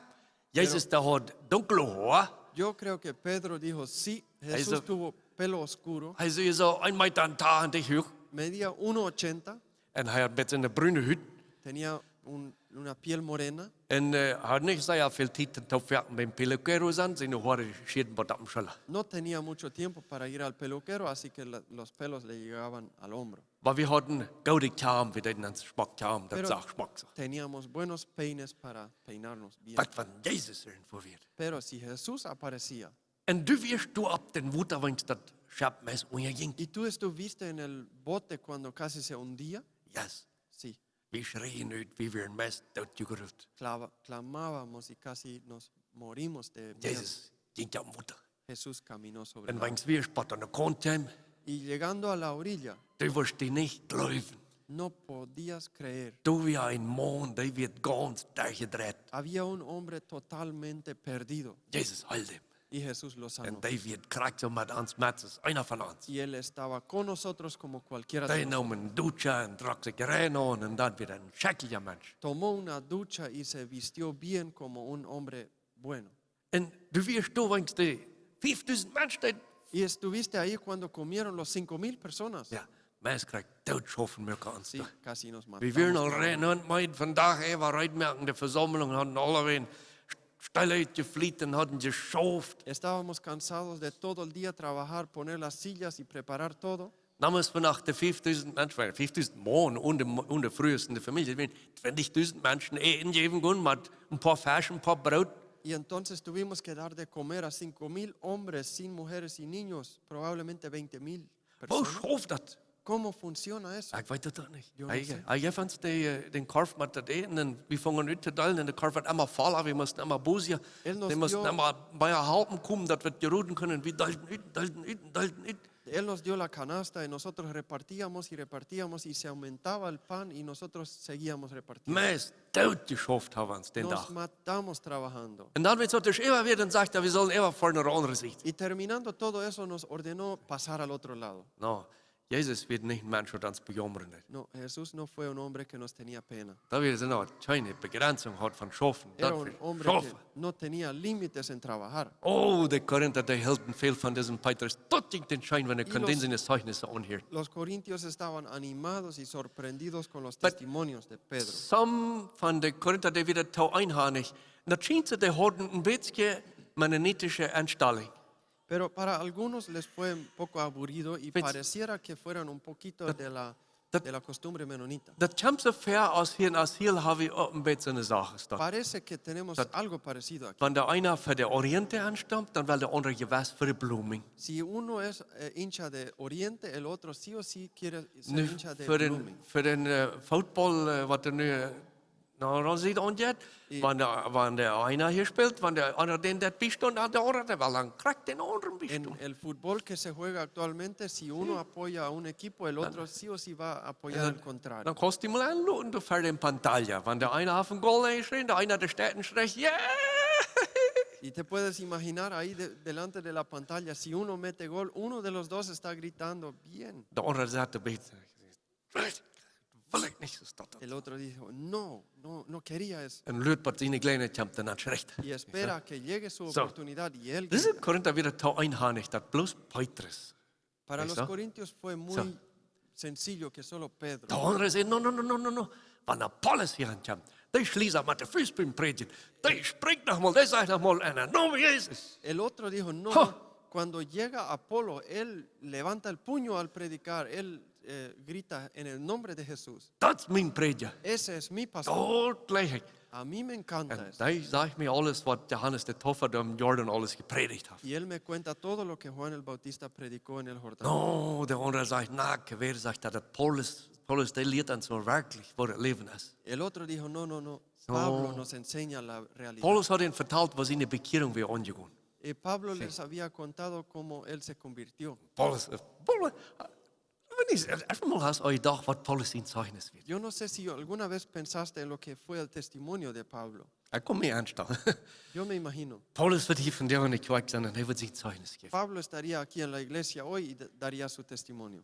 Jesus, dee haud dunkle Hoa." Yo creo que Pedro dijo, sí, Jesús Eso- tuvo pelo oscuro, Hee es soo een Meeta un tachentich huach. Medía uno ochenta, Un hee haud een bät eene brune Hut. Tenía un- una piel morena. Un äh, haud nich sea väl Tiet toom werkjen biem peluquero sennen, siene Hoa schäden bat opp de Schulla. No tenía mucho tiempo para ir al peluquero, así que la- los pelos le llegaban al hombro. Oba wie hauden goode Kjaum, wie deeden ons schmock Kjaum, daut Pero- sach schmock aus. Teníamos buenos peines para peinarnos bien. Daut wan Jesus irjentwua wia. Pero si Jesús aparecía Un du wieescht doa opp dän Wota, wan daut Schepp meist unjajinj. y tú estuviste en el bote cuando casi se hundía, Yes. sí, Wie schreien ut, wie wieren meist dootjegruft. clava- clamábamos y casi nos morimos de miedo. Jesus jinkj opp dän Wota. Jesús caminó sobre Un el wan wie spotten aun de Kaunt kjeemen, Y llegando a la orilla, du wurscht die nich jleewen. no podías creer. Doa wia een Maun, dee wia gaunz derchjedreit. Había un hombre totalmente perdido. Jesus heeld am. Y Jesús lo Un sanó. dee wia krakjt soo met ons, met ons, eena von ons. Y él estaba con nosotros como cualquiera de Dee nosotros. neem eene Dutscha un trock sikj rein aun un daut wia een schekjlicha Mensch. Tomó una ducha y se vistió bien como un hombre bueno. Un du wieescht doa, wan dee fiefdusent Menschen, dee Y estuviste ahí cuando comieron los cinco mil personas. Jo, meist krakjt dootschaufen wie ons. Sí, casi nos Wie wieren matamos. aul rein un meid vondoag äwa reed moaken, de Vesaumlunk hauden aulawäajen stell utjefliet un hauden jeschauft. Estábamos cansados de todo el día trabajar, poner las sillas y preparar todo. Dan es vondoag de fiefdusent Menschen, fiefdusent Maun un de, un de Frues un de Famielje, wieren twintich dusent Menschen Äten jäwen gonen met een poa Fesch, een poa Broot. Y entonces tuvimos que dar de comer a cinco mil hombres, sin mujeres y niños, probablemente veinte mil Woo personas. schauft daut? ¿Cómo funciona eso? Ekj weet daut uk nich. Jo, no Hee, sé. Hee jeef ons dee, äh, dän Korf met daut Äten un wie fungen aun to deelen un de Korf wort emma volla, wie musten emma busier. Él nos Wie musten dio- emma bie halpen komen, daut wie jeroden kunnen. Wie deelden ut, deelden ut, deelden ut. Él nos dio la canasta y nosotros repartíamos y repartíamos y se aumentaba el pan y nosotros seguíamos repartiendo. Meist dootjeschauft haben wie ons dän Nos Dach. Matamos trabajando. Un dan, wan daut es äwa wia, dan sajcht hee, wie sellen äwa foaren no de aundre Sied. Y terminando todo eso nos ordenó pasar al otro lado. No, Jesus wia nich een Mensch, waut ons bejaumren deed. No, Jesús no fue un hombre que nos tenía pena. Daut wia soone kjeene Begrenzunk haud von schaufen. Era Daut un wia hombre que schaufen. No tenía límites en trabajar. Oh, de Korinta, dee hilden väl von disen Petrus. Daut jinkj dän scheen, wan hee Y kunn los- dän siene Zeugnissen aunhieren. Los corintios estaban animados y sorprendidos con los But- testimonios de Pedro. Some von de Korinta, dee wieren too eenhannich. Daut schient, dee hauden een bät mennonitische Enstalunk. Pero para algunos les fue un poco aburrido y Pues- pareciera que fueran un poquito de la, that- de la costumbre menonita. Daut kjemt soo väa aus hia en Asyl hab wie uk een bät soone Sach es daut. Parece que tenemos But- algo parecido aquí. Wan de eena fa de Oriente aunstamt, dan well de aundre jewess fa de Blooming. Si uno es eh, hincha de Oriente, el otro sí o sí quiere ser Nu, hincha de fa dän, Blooming. Fa dän äh, Football, äh, waut dee nu, äh, no, no sieht aunjeit, I- wan de, wan de eena hia spält, wan de aundra dän daut biesteit, dan de aundre, dee well dan krakjt dän aundren En biesteit. el fútbol que se juega actualmente, si uno apoya a un equipo, el otro sí o sí va a apoyar al contrario. Dan kaust du mol aunloten, du, fa dän Pantalla. Wan de eena haft een Goal enjeschräwen, de aundra, dee steit un schreit, yeah! Y te puedes imaginar ahí de- delante de la pantalla, si uno mete gol, uno de los dos está gritando bien. De aundra sajcht een bät, well ekj nich, soo es daut. El otro dijo, no, no, no quería eso. Un luat, waut siene Gelegenheit kjemt, un dan schreit hee. Y espera que llegue su So. Oportunidad y él Dise grita. Korinta wieren too eenhannich, daut bloos Petrus. Para Weißt los du? corintios fue muy So. Sencillo que solo Pedro. De aundre säden, no, no, no, no, no, no. Wan Apollos hia aunkjemt, dee schliet met de Fust biem Prädjen. Dee sprinjt noch mol, dee sajcht noch mol, en dän Nomen Jesus. El otro dijo, no, ¡Ja! No. Cuando llega Apolo, él levanta el puño al predicar, él eh, grita en el nombre de Jesús. Daut es mien Prädja. Ese es mi pastor. Daut jleich ekj. A mí me encanta Un eso. hee sajcht mie aules, waut Johanes de Täufer doa em Jordan aules jeprädicht haft. Y él me cuenta todo lo que Juan el Bautista predicó en el Jordán. No, de aundre sajcht, na, kjwäa, sajcht hee, daut Paulus, Paulus, dee lieet ons woo werkjlich, woo daut Läwen es. El otro dijo, no, no, no. No. Pablo nos enseña la realidad. Paulus haud an vetalt, woo siene Bekjierunk wia aunjegonen. Eh, Pablo les había contado cómo él se convirtió. Paulus, äh, Paulus, äh, wan du, äh, eemol hast du jedocht, waut Paulus sien Zeichnis wia. Yo no sé si alguna vez pensaste en lo que fue el testimonio de Pablo. Ekj kaun mie aunstalen. Yo me imagino, Paulus woat hia vondoag enne Kjoakj sennen un hee woat sien Zeichnis jäwen. Pablo estaría aquí en la iglesia hoy y d- daría su testimonio.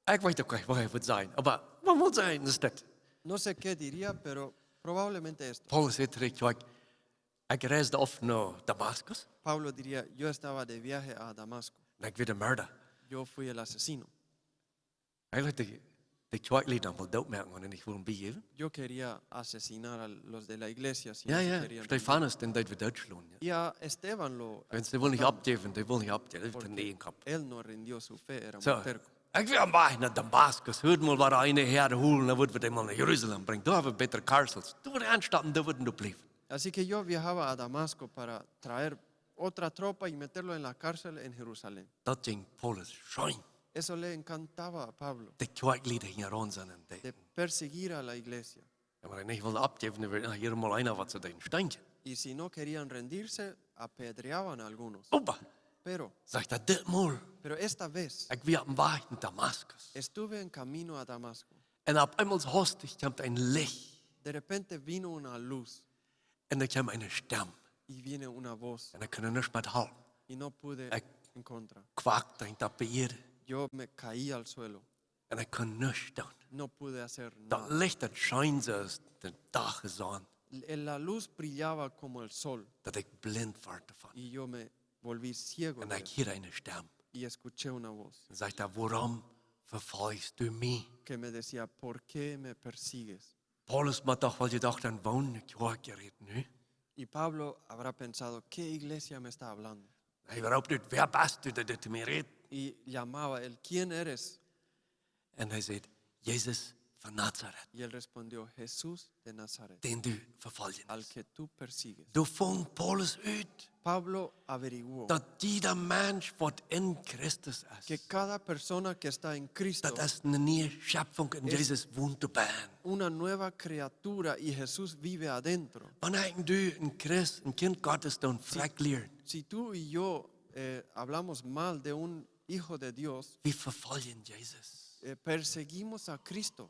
Ekj weet uk nich, waut hee woat sajen, oba waut woat sajen, es daut. No sé qué diría, pero probablemente esto. Paulus säd to de Kjoakj, ekj reisd auf no Damaskus, Pablo diría, yo estaba de viaje a Damasco. un ekj wia de Mörda. Yo fui el asesino. Hee weet, dee, De Kjoakjlied dan wull dootmoaken, wan dee nich wullen biejäwen. Yo quería asesinar a los de la iglesia si Jo, no se jo. querían Stefanus, dän deed wie dootschlonen, jo. Y a Esteban lo... Wan dee wullen nich mataron. Oppjäwen, dee wullen nich oppjäwen, dee hauden Porque nich en Kopp. Él no rindió su fe, era So, muy terco. ekj wia oppem Wajch no Damaskus, huad mol waut eene Häad holen, dan wudd wie dee mol no Jerusalem brinjen. Doa haud wie bätre Karrels. Doa woat eena stoppen, doa wudd wie doa bliewen. Así que yo viajaba a Damasco para traer otra tropa y meterlo en la cárcel en Jerusalén. Daut jinkj Paulus scheen. Eso le encantaba a Pablo, De Kjoakjlied hinjaraun sennen, dee. De perseguir a la iglesia. Wan dee nich wullen oppjäwen, dan wia hia mol eena waut see deeden steenjen. Y si no querían rendirse, apedreaban a algunos. Oba, Pero, sajcht hee, dit Mol, pero esta vez ekj wia oppem Wajch no Damaskus. Estuve en camino a Damasco. Un opp eemol haustich kjemt een Licht. De repente vino una luz Un doa kjeem eene Stemm. Y viene una voz Un ekj kunn nuscht met hoolen. Y no pude Ek- en contra. Kwakjt ekj opp de Ieed. Yo me caí al suelo Un ekj kunn nuscht doonen. No pude hacer Daut nada. Licht, daut scheen soo aus de Dachsonn. L- La luz brillaba como el sol Daut ekj blint wort doavon. Y yo me volví ciego Un de ekj eso. hieed eene Stemm. Y escuché una voz Un sajcht hee: "Wuarom vefoljst du mie?" Que me decía: "¿Por qué me persigues?" Paulus mott doch woll jedocht haben, woo ne Kjoakj rät nu. Y Pablo habrá pensado: "¿Qué iglesia me está hablando?" Hee roopt ut: "Wäa best du, daut du to mie rätst?" Y llamaba él: "¿Quién eres?" Un hee sajcht: "Jesus von Nazareth, Y él respondió: "Jesús de Nazaret, dän du vefoljst." al que tú persigues." Doa funk Paulus ut, Pablo averiguó daut jieda Mensch waut en Christus es, que cada persona que está en Cristo daut es eene niee Schepfunk un Es- Jesus wont doa bennen. una nueva criatura y Jesús vive adentro. Wan ekj un du een Christ, een Kjint Gottes, dan fraklieren, Si tú y yo eh, hablamos mal de un hijo de Dios, wie vefoljen Jesus. eh, perseguimos a Cristo.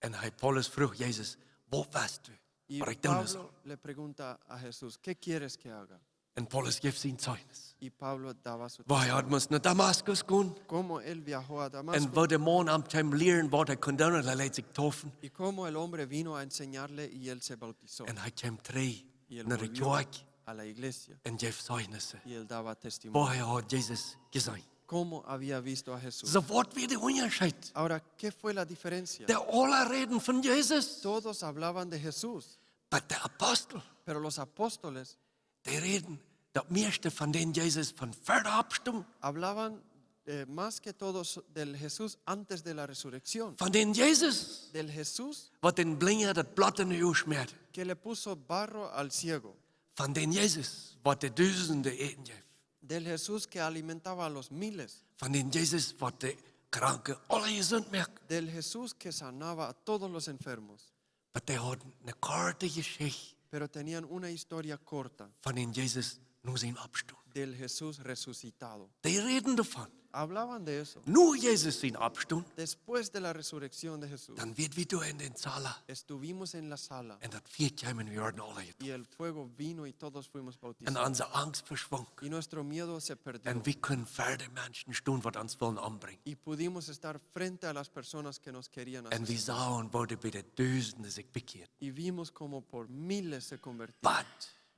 Un hee, Paulus, fruach Jesus: "Waut west du, Y waut ekj doonen saul?" Pablo le pregunta a Jesús: "¿Qué quieres que haga?" Un Paulus jeef sien Zeugnis. Y Pablo daba su Woo hee haud must no Damaskus gonen. Cómo él viajó a Un Damasco woo de Maun am kjeem lieren waut hee kunn doonen, un hee leet sikj deepen. Y cómo el hombre vino a enseñarle y él se bautizó. Un hee kjeem trigj Y él no de volvió Kjoakj a la iglesia un jeef Zeugnis, y él daba woo testimonio. hee haud Jesus jeseenen. Cómo había visto a Jesús. Soo, waut wia de Unjascheet? Ahora, ¿qué fue la diferencia? De aula räden von Jesus. Todos hablaban de Jesús, Oba de Apostel, pero los apóstoles dee räden daut mieeschte von dän Jesus von ver de Oppstonunk. hablaban eh, más que todos del Jesús antes de la resurrección. Von dän Jesus, Del Jesús waut dän Blinja daut Blott enne Uag schmäad. Que le puso barro al ciego. Von dän Jesus, waut de Dusende Äten jeef. Del Jesús que alimentaba a los miles. Von dän Jesus, waut de Kranke aula jesunt moakt. Del Jesús que sanaba a todos los enfermos. Oba dee hauden eene korte Jeschicht Pero tenían una historia corta von dän Jesus no sien Oppstonunk. Del Jesús resucitado. Dee räden doavon. Hablaban de eso. No Jesus sien Oppstonunk, Después de la resurrección de Jesús, dan wieren wie doa en dän Saal. Estuvimos en la sala Un daut Fia kjeem un wie worden aula jedeept. Y el fuego vino y todos fuimos Un bautizados. onse Angst veschwunk. Y nuestro miedo se perdió. Un wie kunnen ver de Menschen stonen, waut ons wullen ombrinjen. Y pudimos estar frente a las personas que nos querían Un wie asesinar. sagen, woo dee bie de Dusende sikj bekjieeden. Y vimos como por miles se convertían. Oba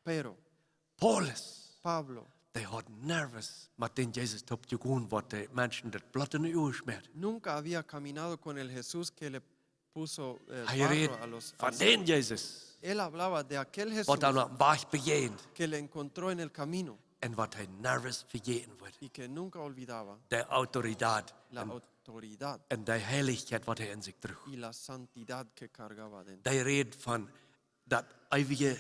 Pero Paulus, Pablo, dee haud nuscht met dän Jesus toop jegonen, waut de Menschen daut Blott enne Uag schmäad. Nunca había caminado con el Jesús que le puso eh, Hee räd barro a los von al- dän Jesus, Él hablaba de aquel Jesús waut am oppem Wajch bejäajent. Que le encontró en el camino Un waut hee nuscht vejäten wudd. Y que nunca olvidaba De Autoritäten la un, autoridad un de Heilichkjeit, waut hee en sikj druach. Y la santidad que cargaba dentro. Dee räd von daut eewje,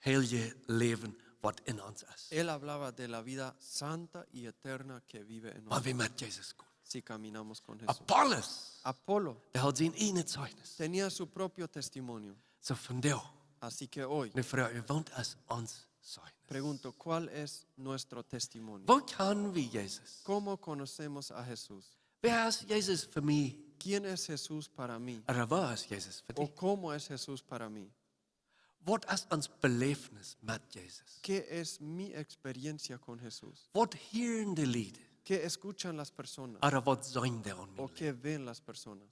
heilje Läwen, waut en ons es. Él hablaba de la vida santa y eterna que vive en Wan nosotros wie met Jesus gonen. Si caminamos con Jesús. Apollos, Apolo dee haud sien eejnet Zeugnis. Tenía su propio testimonio. Soo, vondoag, Así que hoy nu froag ekj: Waut es ons Zeugnis? Pregunto, ¿cuál es nuestro testimonio? Woo kjanen wie Jesus? ¿Cómo conocemos a Jesús? Wäa es Jesus fa mie? ¿Quién es Jesús para mí? Ooda waut es Jesus fa ¿O die? cómo es Jesús para mí? Waut es ons Beläfnis met Jesus? ¿Qué es mi experiencia con Jesús? Waut hieren de Lied? ¿Qué escuchan las personas? Ooda waut seenen dee aun ¿O mien qué Läwen? Ven las personas?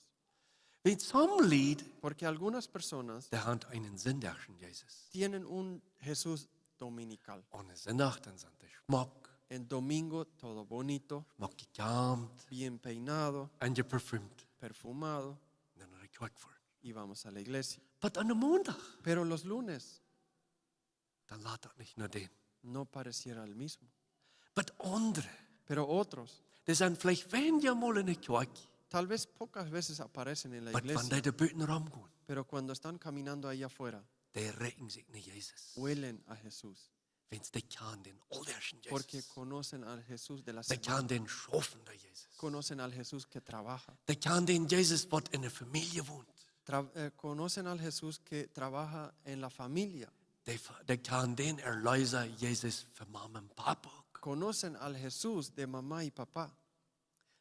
Wiels some Lied, Porque algunas personas dee haben eenen sindachschen Jesus. Tienen un Jesús dominical. Aun Sindach dan sent dee schmock, En domingo todo bonito, schmock jekjamft, bien peinado, enjeperfumt. perfumado En dan de Kjoakj foaren. Y vamos a la iglesia. Oba aun de Mondach, Pero los lunes dan lat daut nich no dän. No pareciera el mismo. Oba aundre, Pero otros, dee sent veleicht weinje Mol en de Kjoakj, tal vez pocas veces aparecen en la oba wan iglesia, dee de buten romgonen, pero cuando están caminando ahí afuera, dee rikjen sikj no Jesus. Huelen a Jesús. Wiels dee kjanen dän auldeaschen Porque Jesus. Conocen al Jesús de la Dee semana. Kjanen dän Schaufen, dee Jesus. Conocen al Jesús que trabaja. Dee kjanen dän Jesus, waut en de Famielje wont. Tra- eh, conocen al Jesús que trabaja en la familia. Dee, dee kjanen dän Erlöser Jesus fa Mama un Papa uk. Conocen al Jesús de mamá y papá.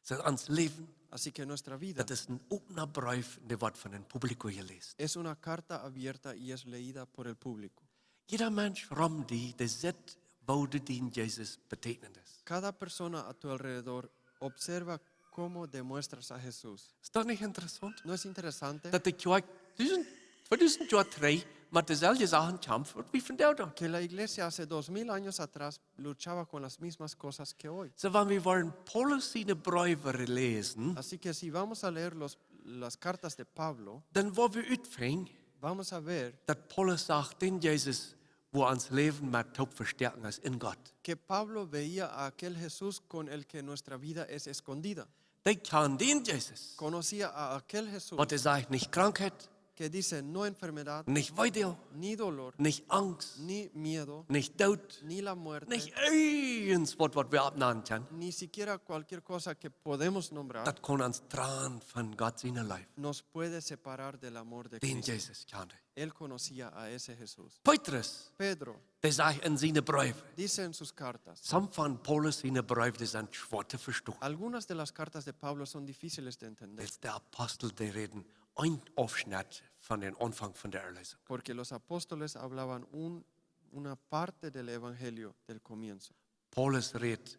Soo ons Läwen, Así que nuestra vida daut es een opna Breef, dee woat von een Publikum jeläst. Es una carta abierta y es leída por el público. Jieda Mensch rom die, dee sitt, woo du dän Jesus betäkjnen deist. Cada persona a tu alrededor observa cómo demuestras a Jesús. Es daut nich interessaunt? ¿No es interesante Daut de Kjoakj dusent, tweedusent Joa trigj met deeselwje Sachen kjamft waut wie vondoag doonen. Que la iglesia hace dos mil años atrás luchaba con las mismas cosas que hoy? Soo, wan wie woaren Paulus siene Breewe läsen, Así que si vamos a leer los, las cartas de Pablo, dan woa wie utfinjen, vamos a ver daut Paulus sach dän Jesus, woo ons Läwen met toop vestäakjen es en Gott. Que Pablo veía a aquel Jesús con el que nuestra vida es escondida. Dee kjanen dän Jesus, Conocía a aquel Jesús waut hee sajcht, nich Krankheit, que dice no enfermedad, nich Weedoag, ni dolor, nich Angst, ni miedo, nich Doot, ni la muerte, nich irjent waut, waut wie oppnämen kjennen. ni siquiera cualquier cosa que podemos nombrar Daut kaun ons trannen von Gott siene Leew. nos puede separar del amor de Dän Cristo. Jesus kjand hee. Él conocía a ese Jesús. Petrus, Pedro dee sajcht en siene Breewe, dice en sus cartas, some von Paulus siene Breewe, dee sent schwoa to vestonen. Algunas de las cartas de Pablo son difíciles de entender Wiels de Apostel, dee räden een Aufschnitt von dän Aunfank von de Erlösung. porque los apóstoles hablaban un- una parte del Evangelio del comienzo. Paulus rät,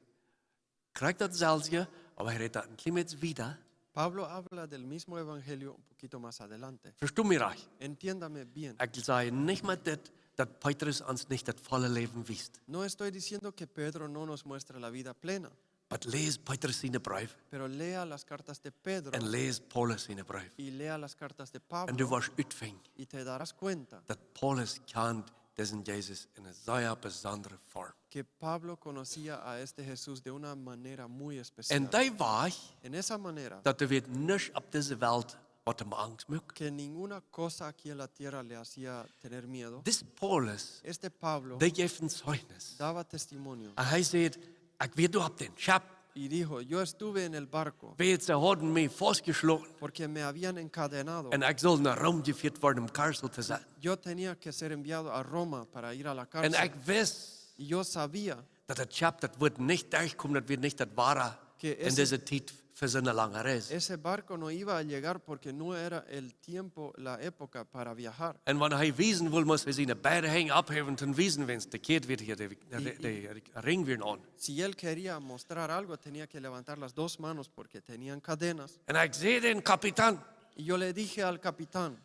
krakjt daut selwje, oba hee rät daut een kjlien bät wieda. Pablo habla del mismo Evangelio un poquito más adelante. Vesto mie rajcht. Entiéndame bien. Ekj saj nich met dit, daut Petrus ons nich daut volle Läwen wiest. No estoy diciendo que Pedro no nos muestra la vida plena, Oba läs Petrus siene Breewe pero lea las cartas de Pedro un läs Paulus siene Breewe. y lea las cartas de Un du Pablo woascht utfinjen, y te darás cuenta daut Paulus kjand disen Jesus en eene sea besondre Form. Que Pablo conocía a este Jesús de una manera muy Un especial. dee wajch, En esa manera, daut doa wia nuscht opp dise Welt, waut am Angst muak. Que ninguna cosa aquí en la tierra le hacía tener miedo. Dis Paulus, Este Pablo dee jeef een Zeichnis. Daba testimonio Un hee sajcht, ekj wia doa opp dän Schepp. Y dijo: "Yo estuve en el barco Wiels see hauden mie faustjeschloten. porque me habían encadenado. Un ekj sull no Rom jefieet woaren, om Karzel to setten. Yo tenía que ser enviado a Roma para ir a la Un cárcel. ekj wist, Y yo sabía daut daut Schepp, daut wudd nich derchkomen, daut wia nich daut Wada Que en ese- dise Tiet fa soone lange Reis. Ese barco no iba a llegar porque no era el tiempo, la época para viajar. Un wan hee wiesen wull, must hee siene beide Henj opphäwen, toom wiesen, wiels de Kjäd wia hia, de, de, de Rinj wieren aun. Si él quería mostrar algo, tenía que levantar las dos manos porque tenían cadenas. Un ekj säd dän Kapitän, Y yo le dije al capitán: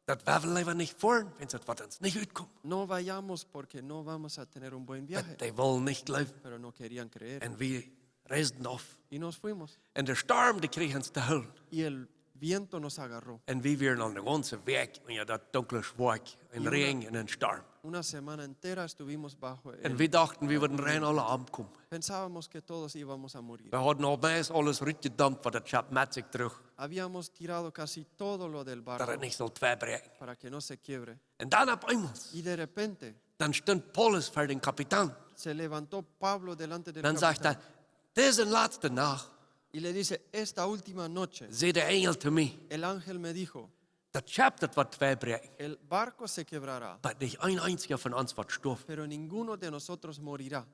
daut wie wellen leewa nich foaren, wiels daut woat ons nich utkomen. "No vayamos porque no vamos a tener un buen viaje." Dee wullen nich jleewen. Pero no querían creer. Un wie reisden auf. Y nos fuimos. Un de Storm, dee kjrieech ons to hoolen. Y el viento nos agarró. Un wie wieren aul de gaunze Wäakj unja daut dunkle Schwoakj, en Y una- Räajen un en Storm. Una semana entera estuvimos bajo Un el... wie dochten, wie wudden rein aule omkomen. Pensábamos que todos íbamos a morir. Wie hauden aul meist aules rutjedumpt, waut daut Schepp met sikj droag. Habíamos tirado casi todo lo del Daut barco et nich sull twei bräakjen. Para que no se quiebre. Un dan opp eemol, Y de repente dan stunt Paulus ver dän Kapitän. Se levantó Pablo delante del Dan sajcht capitán hee, dise latste Nacht, y le dice: "Esta última noche, säd de Enjel to mie, el ángel me dijo: daut Schepp, daut woat twei bräakjen, "El barco se quebrará, oba nich een eensja von ons woat stoawen." Pero ninguno de nosotros morirá."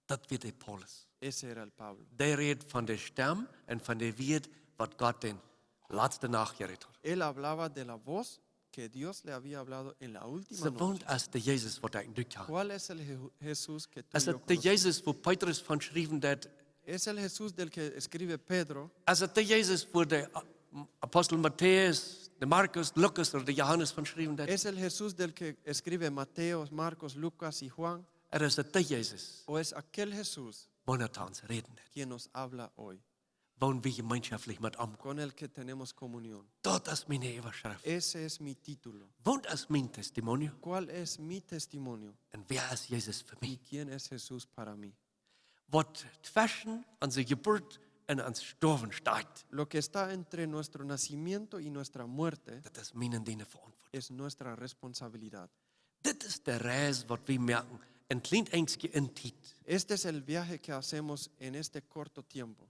Daut wia de Paulus. Ese era el Pablo. Dee räd von de Stemm un von de Wieed, waut Gott dän latste Nacht jerät haud. Él hablaba de la voz que Dios le había hablado en la última Soo, waut noche. es de Jesus, waut ekj un du kjanen? ¿Cuál es el Jehu- Jesús que tú Es y yo daut de conocemos? Jesus, wua Petrus von schriewen deed? ¿Es el Jesús del que escribe Pedro? Es daut de Jesus, wua de A-, Apostel Matäus, de Markus, Lukas ooda de Johanes von schriewen deed? ¿Es el Jesús del que escribe Mateo, Marcos, Lucas y Juan? Ooda es daut de Jesus, ¿O es aquel Jesús wua hee to ons räden deed? quien nos habla hoy? Woont wie jemeenschaftlich met am. Con el que tenemos comunión. Daut es miene Äwaschreft. Ese es mi título. Waut es mien Testimonio? ¿Cuál es mi testimonio? Un wäa es Jesus fa mie? ¿Y quién es Jesús para mí? Waut tweschen onse Jeburt un ons Stoawen steit. Lo que está entre nuestro nacimiento y nuestra muerte. Daut es mien un diene Veauntwuatunk. Es nuestra responsabilidad. Dit es de Reis waut wie moaken, een kjlien Enjstje en Tiet. Este es el viaje que hacemos en este corto tiempo.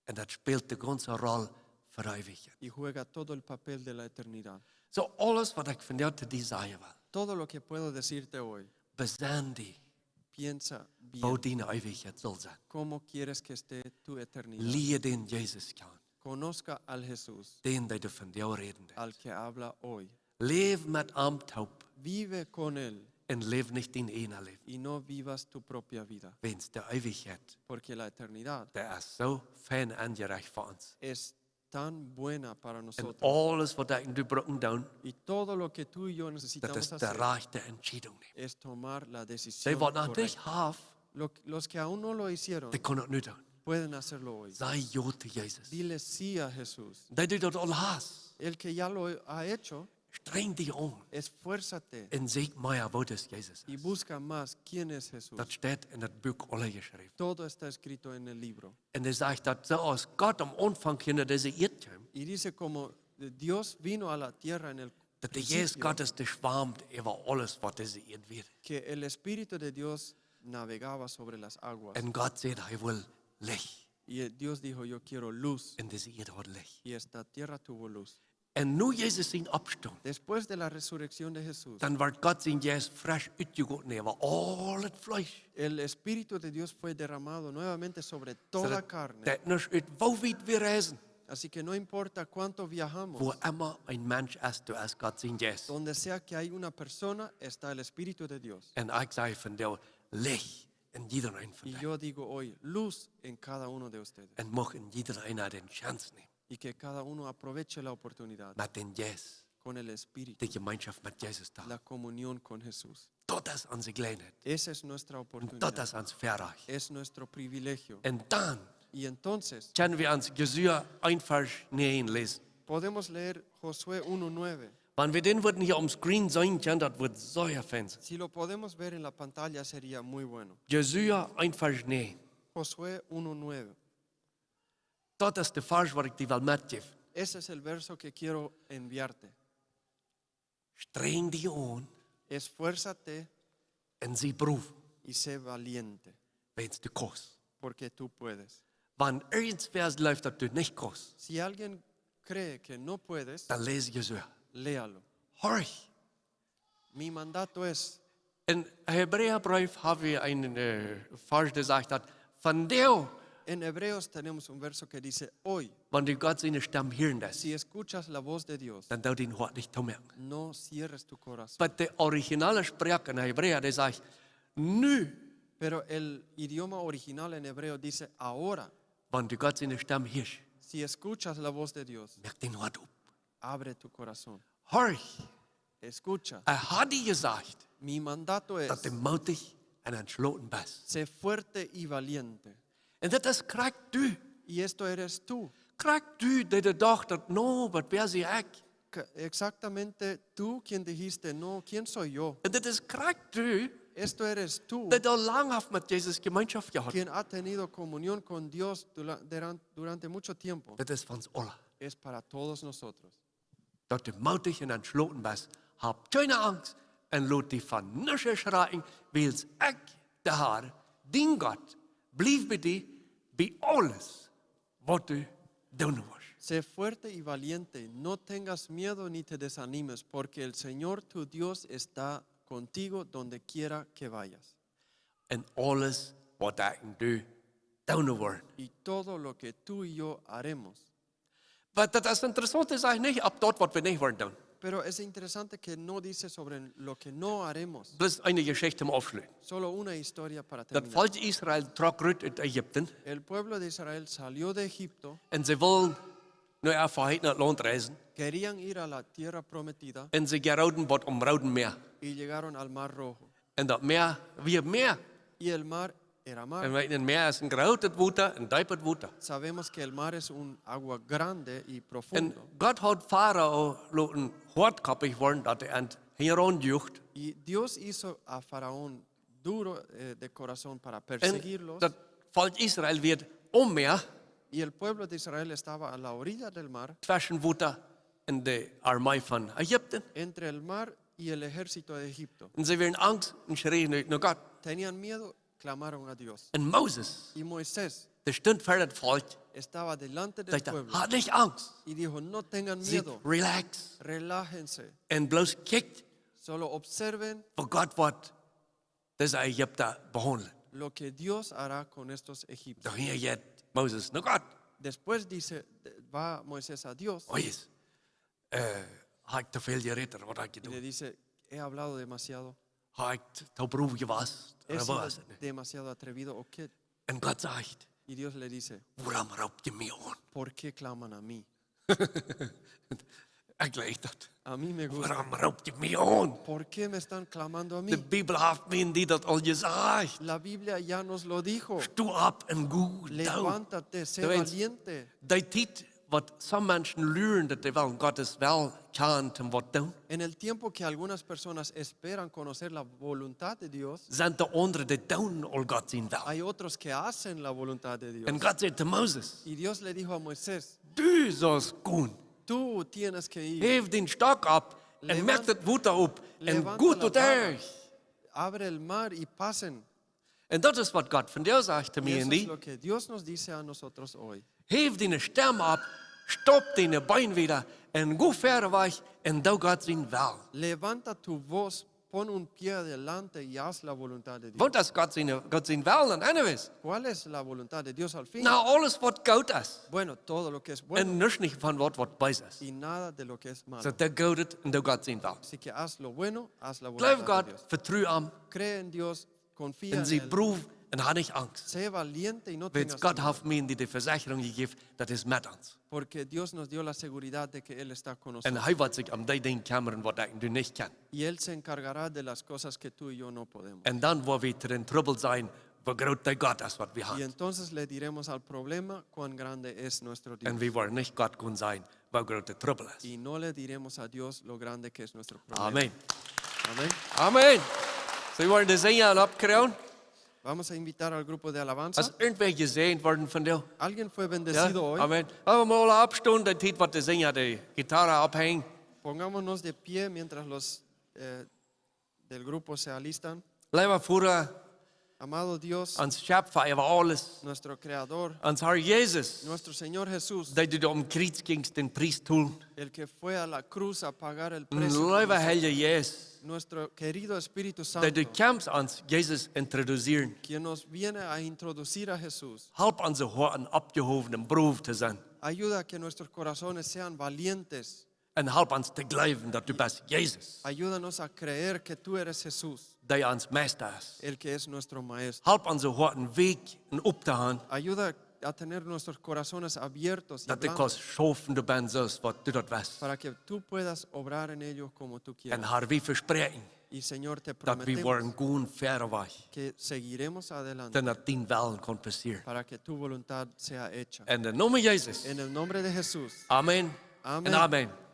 Un daut spält de gaunze Roll fa Eewichkjeit. Y juega todo el papel de la eternidad. Soo, aules waut ekj vondoag to die sajen well. Todo lo que puedo decirte hoy. Besenn die, piensa bien, woo diene Eewichkjeit saul sennen. ¿Cómo quieres que esté tu eternidad? Lia dän Jesus kjanen. Conozca al Jesús. Dän, dee du vondoag räden deist. Al que habla hoy. Läw met am toop. Vive con él. Un läw nich dien eejnet Läwen. Y no vivas tu propia vida. Wiels de Eewichkjeit, porque la eternidad, dee es soo fein aunjerecht fa ons. Es tan buena para nosotros. Un aules waut ekj un du brucken doonen, y todo lo que tú y yo necesitamos hacer, daut es de rajchte Entscheidunk nämen. Es tomar la decisión correcta. Dee waut noch nich haben, lo, los que aún no lo hicieron, dee kjennen daut nu doonen. Pueden hacerlo hoy. Saj jo to Jesus. Dile sí a Jesús. Dee, dee daut aul haft, el que ya lo ha hecho, strenj die aun. Esfuérzate. Un sieekj mea, woo es Jesus. Y busca más quién es Jesús. Daut steit en daut Buak aul jeschräwen. Todo está escrito en el libro. Un hee sajcht daut soo aus Gott aum Aunfank hia no dise Ieed kjeem. Y dice como Dios vino a la tierra en el principio. Daut de Jeist Gottes, dee schwämt äwa aules waut dise Ieed wia. Que el Espíritu de Dios navegaba sobre las aguas. Un Gott säd, hee well Licht. Y Dios dijo, "Yo quiero luz." Un dise Ieed haud Licht. Y esta tierra tuvo luz. Un no Jesus sien Oppstonen, después de la resurrección de Jesús, dan wort Gott sien Jeist fresch utjegoten äwa aul daut Fleesch. El Espíritu de Dios fue derramado nuevamente sobre toda carne. Soo daut, daut nuscht ut woo wiet wie reisen. Así que no importa cuánto viajamos, wua emma een Mensch es, doa es Gott sien Jeist. Donde sea que hay una persona, está el Espíritu de Dios. Un ekj saj vondoag, Licht en jieda eenen von junt. Y yo digo hoy, luz en cada uno de ustedes. Un mucht en jieda eena dän Chance nämen. Y que cada uno aproveche la oportunidad. Met dän Jeist, con el Espíritu, de Jemeenschoft met Jesus to haben. La comunión con Jesús. Daut es onse Jeläajenheit. Esa es nuestra oportunidad. Daut es ons Väarajcht. Es nuestro privilegio. Un dan, y entonces, kjenn wie ons Josua eent Varsch näajen läsen. Podemos leer Josué uno nueve. Wan wie dän wudden hia aum Screen seenen kjennen, daut wudd sea fein sennen. Si lo podemos ver en la pantalla, sería muy bueno. Josua eent Varsch näajen. Josué uno nueve. Daut es de Varsch waut ekj die well metjäwen. Ese es el verso que quiero enviarte. Strenj die aun. Esfuérzate. Un sie brow. Y sé valiente. Wiels du kaust. Porque tú puedes. Wan irjentwäa jleeft daut du nich kaust, si alguien cree que no puedes, dan läs Josua. Léalo. Horch. Mi mandato es. En Hebräabreef hab wie een, äh, Varsch, dee sajcht daut, vondoag, en Hebreos tenemos un verso que dice, "Hoy, wan du Gott siene Stemm hieren deist, si escuchas la voz de Dios, dan doo dien Hoat nich toomoaken." No cierres tu corazón. Oba de originale Sproak en Hebräa, dee sajcht, nu. Pero el idioma original en hebreo dice, "Ahora, wan du Gott siene Stemm hieescht, si escuchas la voz de Dios, moak dien Hoat op. Abre tu corazón." Horch. Escucha. Ekj hab die jesajcht, mi mandato es, daut du moodich un entschloten best. Sé fuerte y valiente. Un daut es krakjt du. Y esto eres tú. Krakjt du, dee de Dach daut, no, waut wea sie ekj? Ca-, exactamente tú quien dijiste, "No, ¿quién soy yo?" Un daut es krakjt du. Esto eres tú. Dee aul lang haft met Jesus Jemeenschoft jehaut. Quien ha tenido comunión con Dios dura-, duran-, durante mucho tiempo. Daut es fa ons aula. Es para todos nosotros. Daut du moodich un entschloten best, hab kjeene Angst un lot die von nuscht schrakjen, wiels ekj, de Herr, dien Gott, bliew bie die, bie aules waut du doonen woascht. Sé fuerte y valiente, no tengas miedo ni te desanimes, porque el Señor tu Dios está contigo donde quiera que vayas. En aules waut ekj un du doonen woaren. Y todo lo que tú y yo haremos. Oba daut es interessaunt, dee sajcht nich opp daut waut wie nich woaren doonen. Pero es interesante que no dice sobre lo que no haremos. Bloos eene Jeschicht om aufschluten. Solo una historia para terminar. Daut Volkj Israel trock rut ut Ägipten. El pueblo de Israel salió de Egipto. Un see wullen no äa veheetnet Launt reisen. Querían ir a la tierra prometida. Un see jeroden bat aum Rooden Mäa. Y llegaron al Mar Rojo. Un daut Mäa wia Mäa. Y el mar era mar. Un weet, een Mäa es een grootet Wota, een deepet Wota. Sabemos que el mar es un agua grande y profundo. Un Gott haud Farao loten hoatkoppich woaren, daut hee an hinjaraun jucht. Y Dios hizo a Faraón duro, eh, de corazón para perseguirlos. Un daut Volkj Israel wia aum Mäa. Y el pueblo de Israel estaba a la orilla del mar. Tweschen Wota un de Armee von Ägipten. Entre el mar y el ejército de Egipto. Un see wieren angst un schreien ut no Gott. Tenían miedo, clamaron a Dios. Un Moses, Y Moisés dee stunt ver daut Volkj, estaba delante del pueblo. Sajcht: "Hat nich Angst. Y dijo: "No tengan miedo. Siet relax. Relájense. Un bloos kjikjt, Solo observen woo Gott woat dise Ägipta behaundlen." Lo que Dios hará con estos egipcios. Dan hia jeit Moses no Gott. Después dice, va Moisés a Dios. Oye, eh, ha ekj too väl jerät, waut ha ekj jedonen? Y le dice: "He hablado demasiado. Ha ekj too brow jewast? He sido demasiado atrevido o qué?" Un Gott sajcht: Y Dios le dice: "Wuarom roopt jie mie aun?" "¿Por qué claman a mí?" Ekj leew daut. A mí me gusta. "Wuarom roopt jie mie aun?" "¿Por qué me están clamando a mí?" De Bibel haft mie un die daut aul jesajcht. La Biblia ya nos lo dijo. Sto opp un go doon. Levántate, sé valiente. Dee Tiet waut some Menschen luren, daut dee wellen Gott sien Wellen kjanen, waut doonen, En el tiempo que algunas personas esperan conocer la voluntad de Dios, sent de aundre, dee doonen aul Gott sien Wellen. Hay otros que hacen la voluntad de Dios. Un Gott säd to Moses: Y Dios le dijo a Moisés: "Du saust gonen. Tú tienes que ir. Häw dän Stock opp un moak daut Wota opp un go doa derch." Levanta la vara, abre el mar y pasen. Un daut es waut Gott vondoag sajcht to mie un die. Y eso es lo que Dios nos dice a nosotros hoy. Häw diene Stemm opp, stopp diene Been wieda un go wieda wajch un doo Gott sien Wellen. Levanta tu voz, pon un pie adelante y haz la voluntad de Dios. Waut es Gott sien, Gott sien Wellen, anyways? ¿Cuál es la voluntad de Dios al fin? Na, aules waut goot es. Bueno, todo lo que es bueno. Un nuscht nich von waut, waut bees es. Y nada de lo que es malo. Soo, doo Goodet un doo Gott sien Wellen. Así que haz lo bueno, haz la voluntad de Dios. Jleew Gott, vetru am. Cree en Dios, confía en Él. Un sie brow un ha nich Angst. Sé valiente y no tengas miedo. Wiels Gott haft mie un die de Vesechrunk jejäft, daut hee met ons es. Porque Dios nos dio la seguridad de que Él está con nosotros. Un hee woat sikj om dee Dinja kjemren, waut ekj un du nich kjennen. Y Él se encargará de las cosas que tú y yo no podemos. Un dan woa wie to dän Trubbel seenen, woo groot de Gott es, waut wie haben. Y entonces le diremos al problema cuán grande es nuestro Dios. Un wie woaren nich Gott kjennen sajen, woo groot de Trubbel es. Y no le diremos a Dios lo grande que es nuestro problema. Amen. Amén. Amen. Soo, wie woaren de Sinja oppkjrieen. Vamos a invitar al grupo de alabanza. Es irjentwäa jesäajent worden vondoag? ¿Alguien fue bendecido hoy? Ja? Amen. Lot ons mol oppstonen, de Tiet waut de Sinja de Gitarre opphenjen. Pongámonos de pie mientras los, eh, del grupo se alistan. Leewa Voda, Amado Dios, ons Schepfa äwa aules, nuestro Creador, ons Herr Jesus, nuestro Señor Jesús, dee du aum Kjriez jinjst dän Pries tolen. El que fue a la cruz a pagar el precio por nosotros. Leewa Heilja Jeist, Nuestro querido Espíritu Santo, dee du kjemst ons Jesus introduzieren. Quien nos viene a introducir a Jesús. Halp onse Hoaten oppjehowen un brow to sennen. Ayuda a que nuestros corazones sean valientes. Un halp ons to jleewen daut du best Jesus. Ayúdanos a creer que tú eres Jesús, dee ons Meista es. El que es nuestro maestro. Halp onse Hoaten weekj un op to han. Ayuda a tener nuestros corazones abiertos y blandos. Daut du kaust schaufen doabennen soo aus waut du daut west. Para que tú puedas obrar en ellos como tú quieras. Un Herr, wie vespräakjen, Y Señor, te prometemos, daut wie woaren gonen wieda wajch, que seguiremos adelante, dan daut dien Wellen kaun passieren. Para que tu voluntad sea hecha. En dän Nomen Jesus. En el nombre de Jesús. Amen. Amén. Un amen.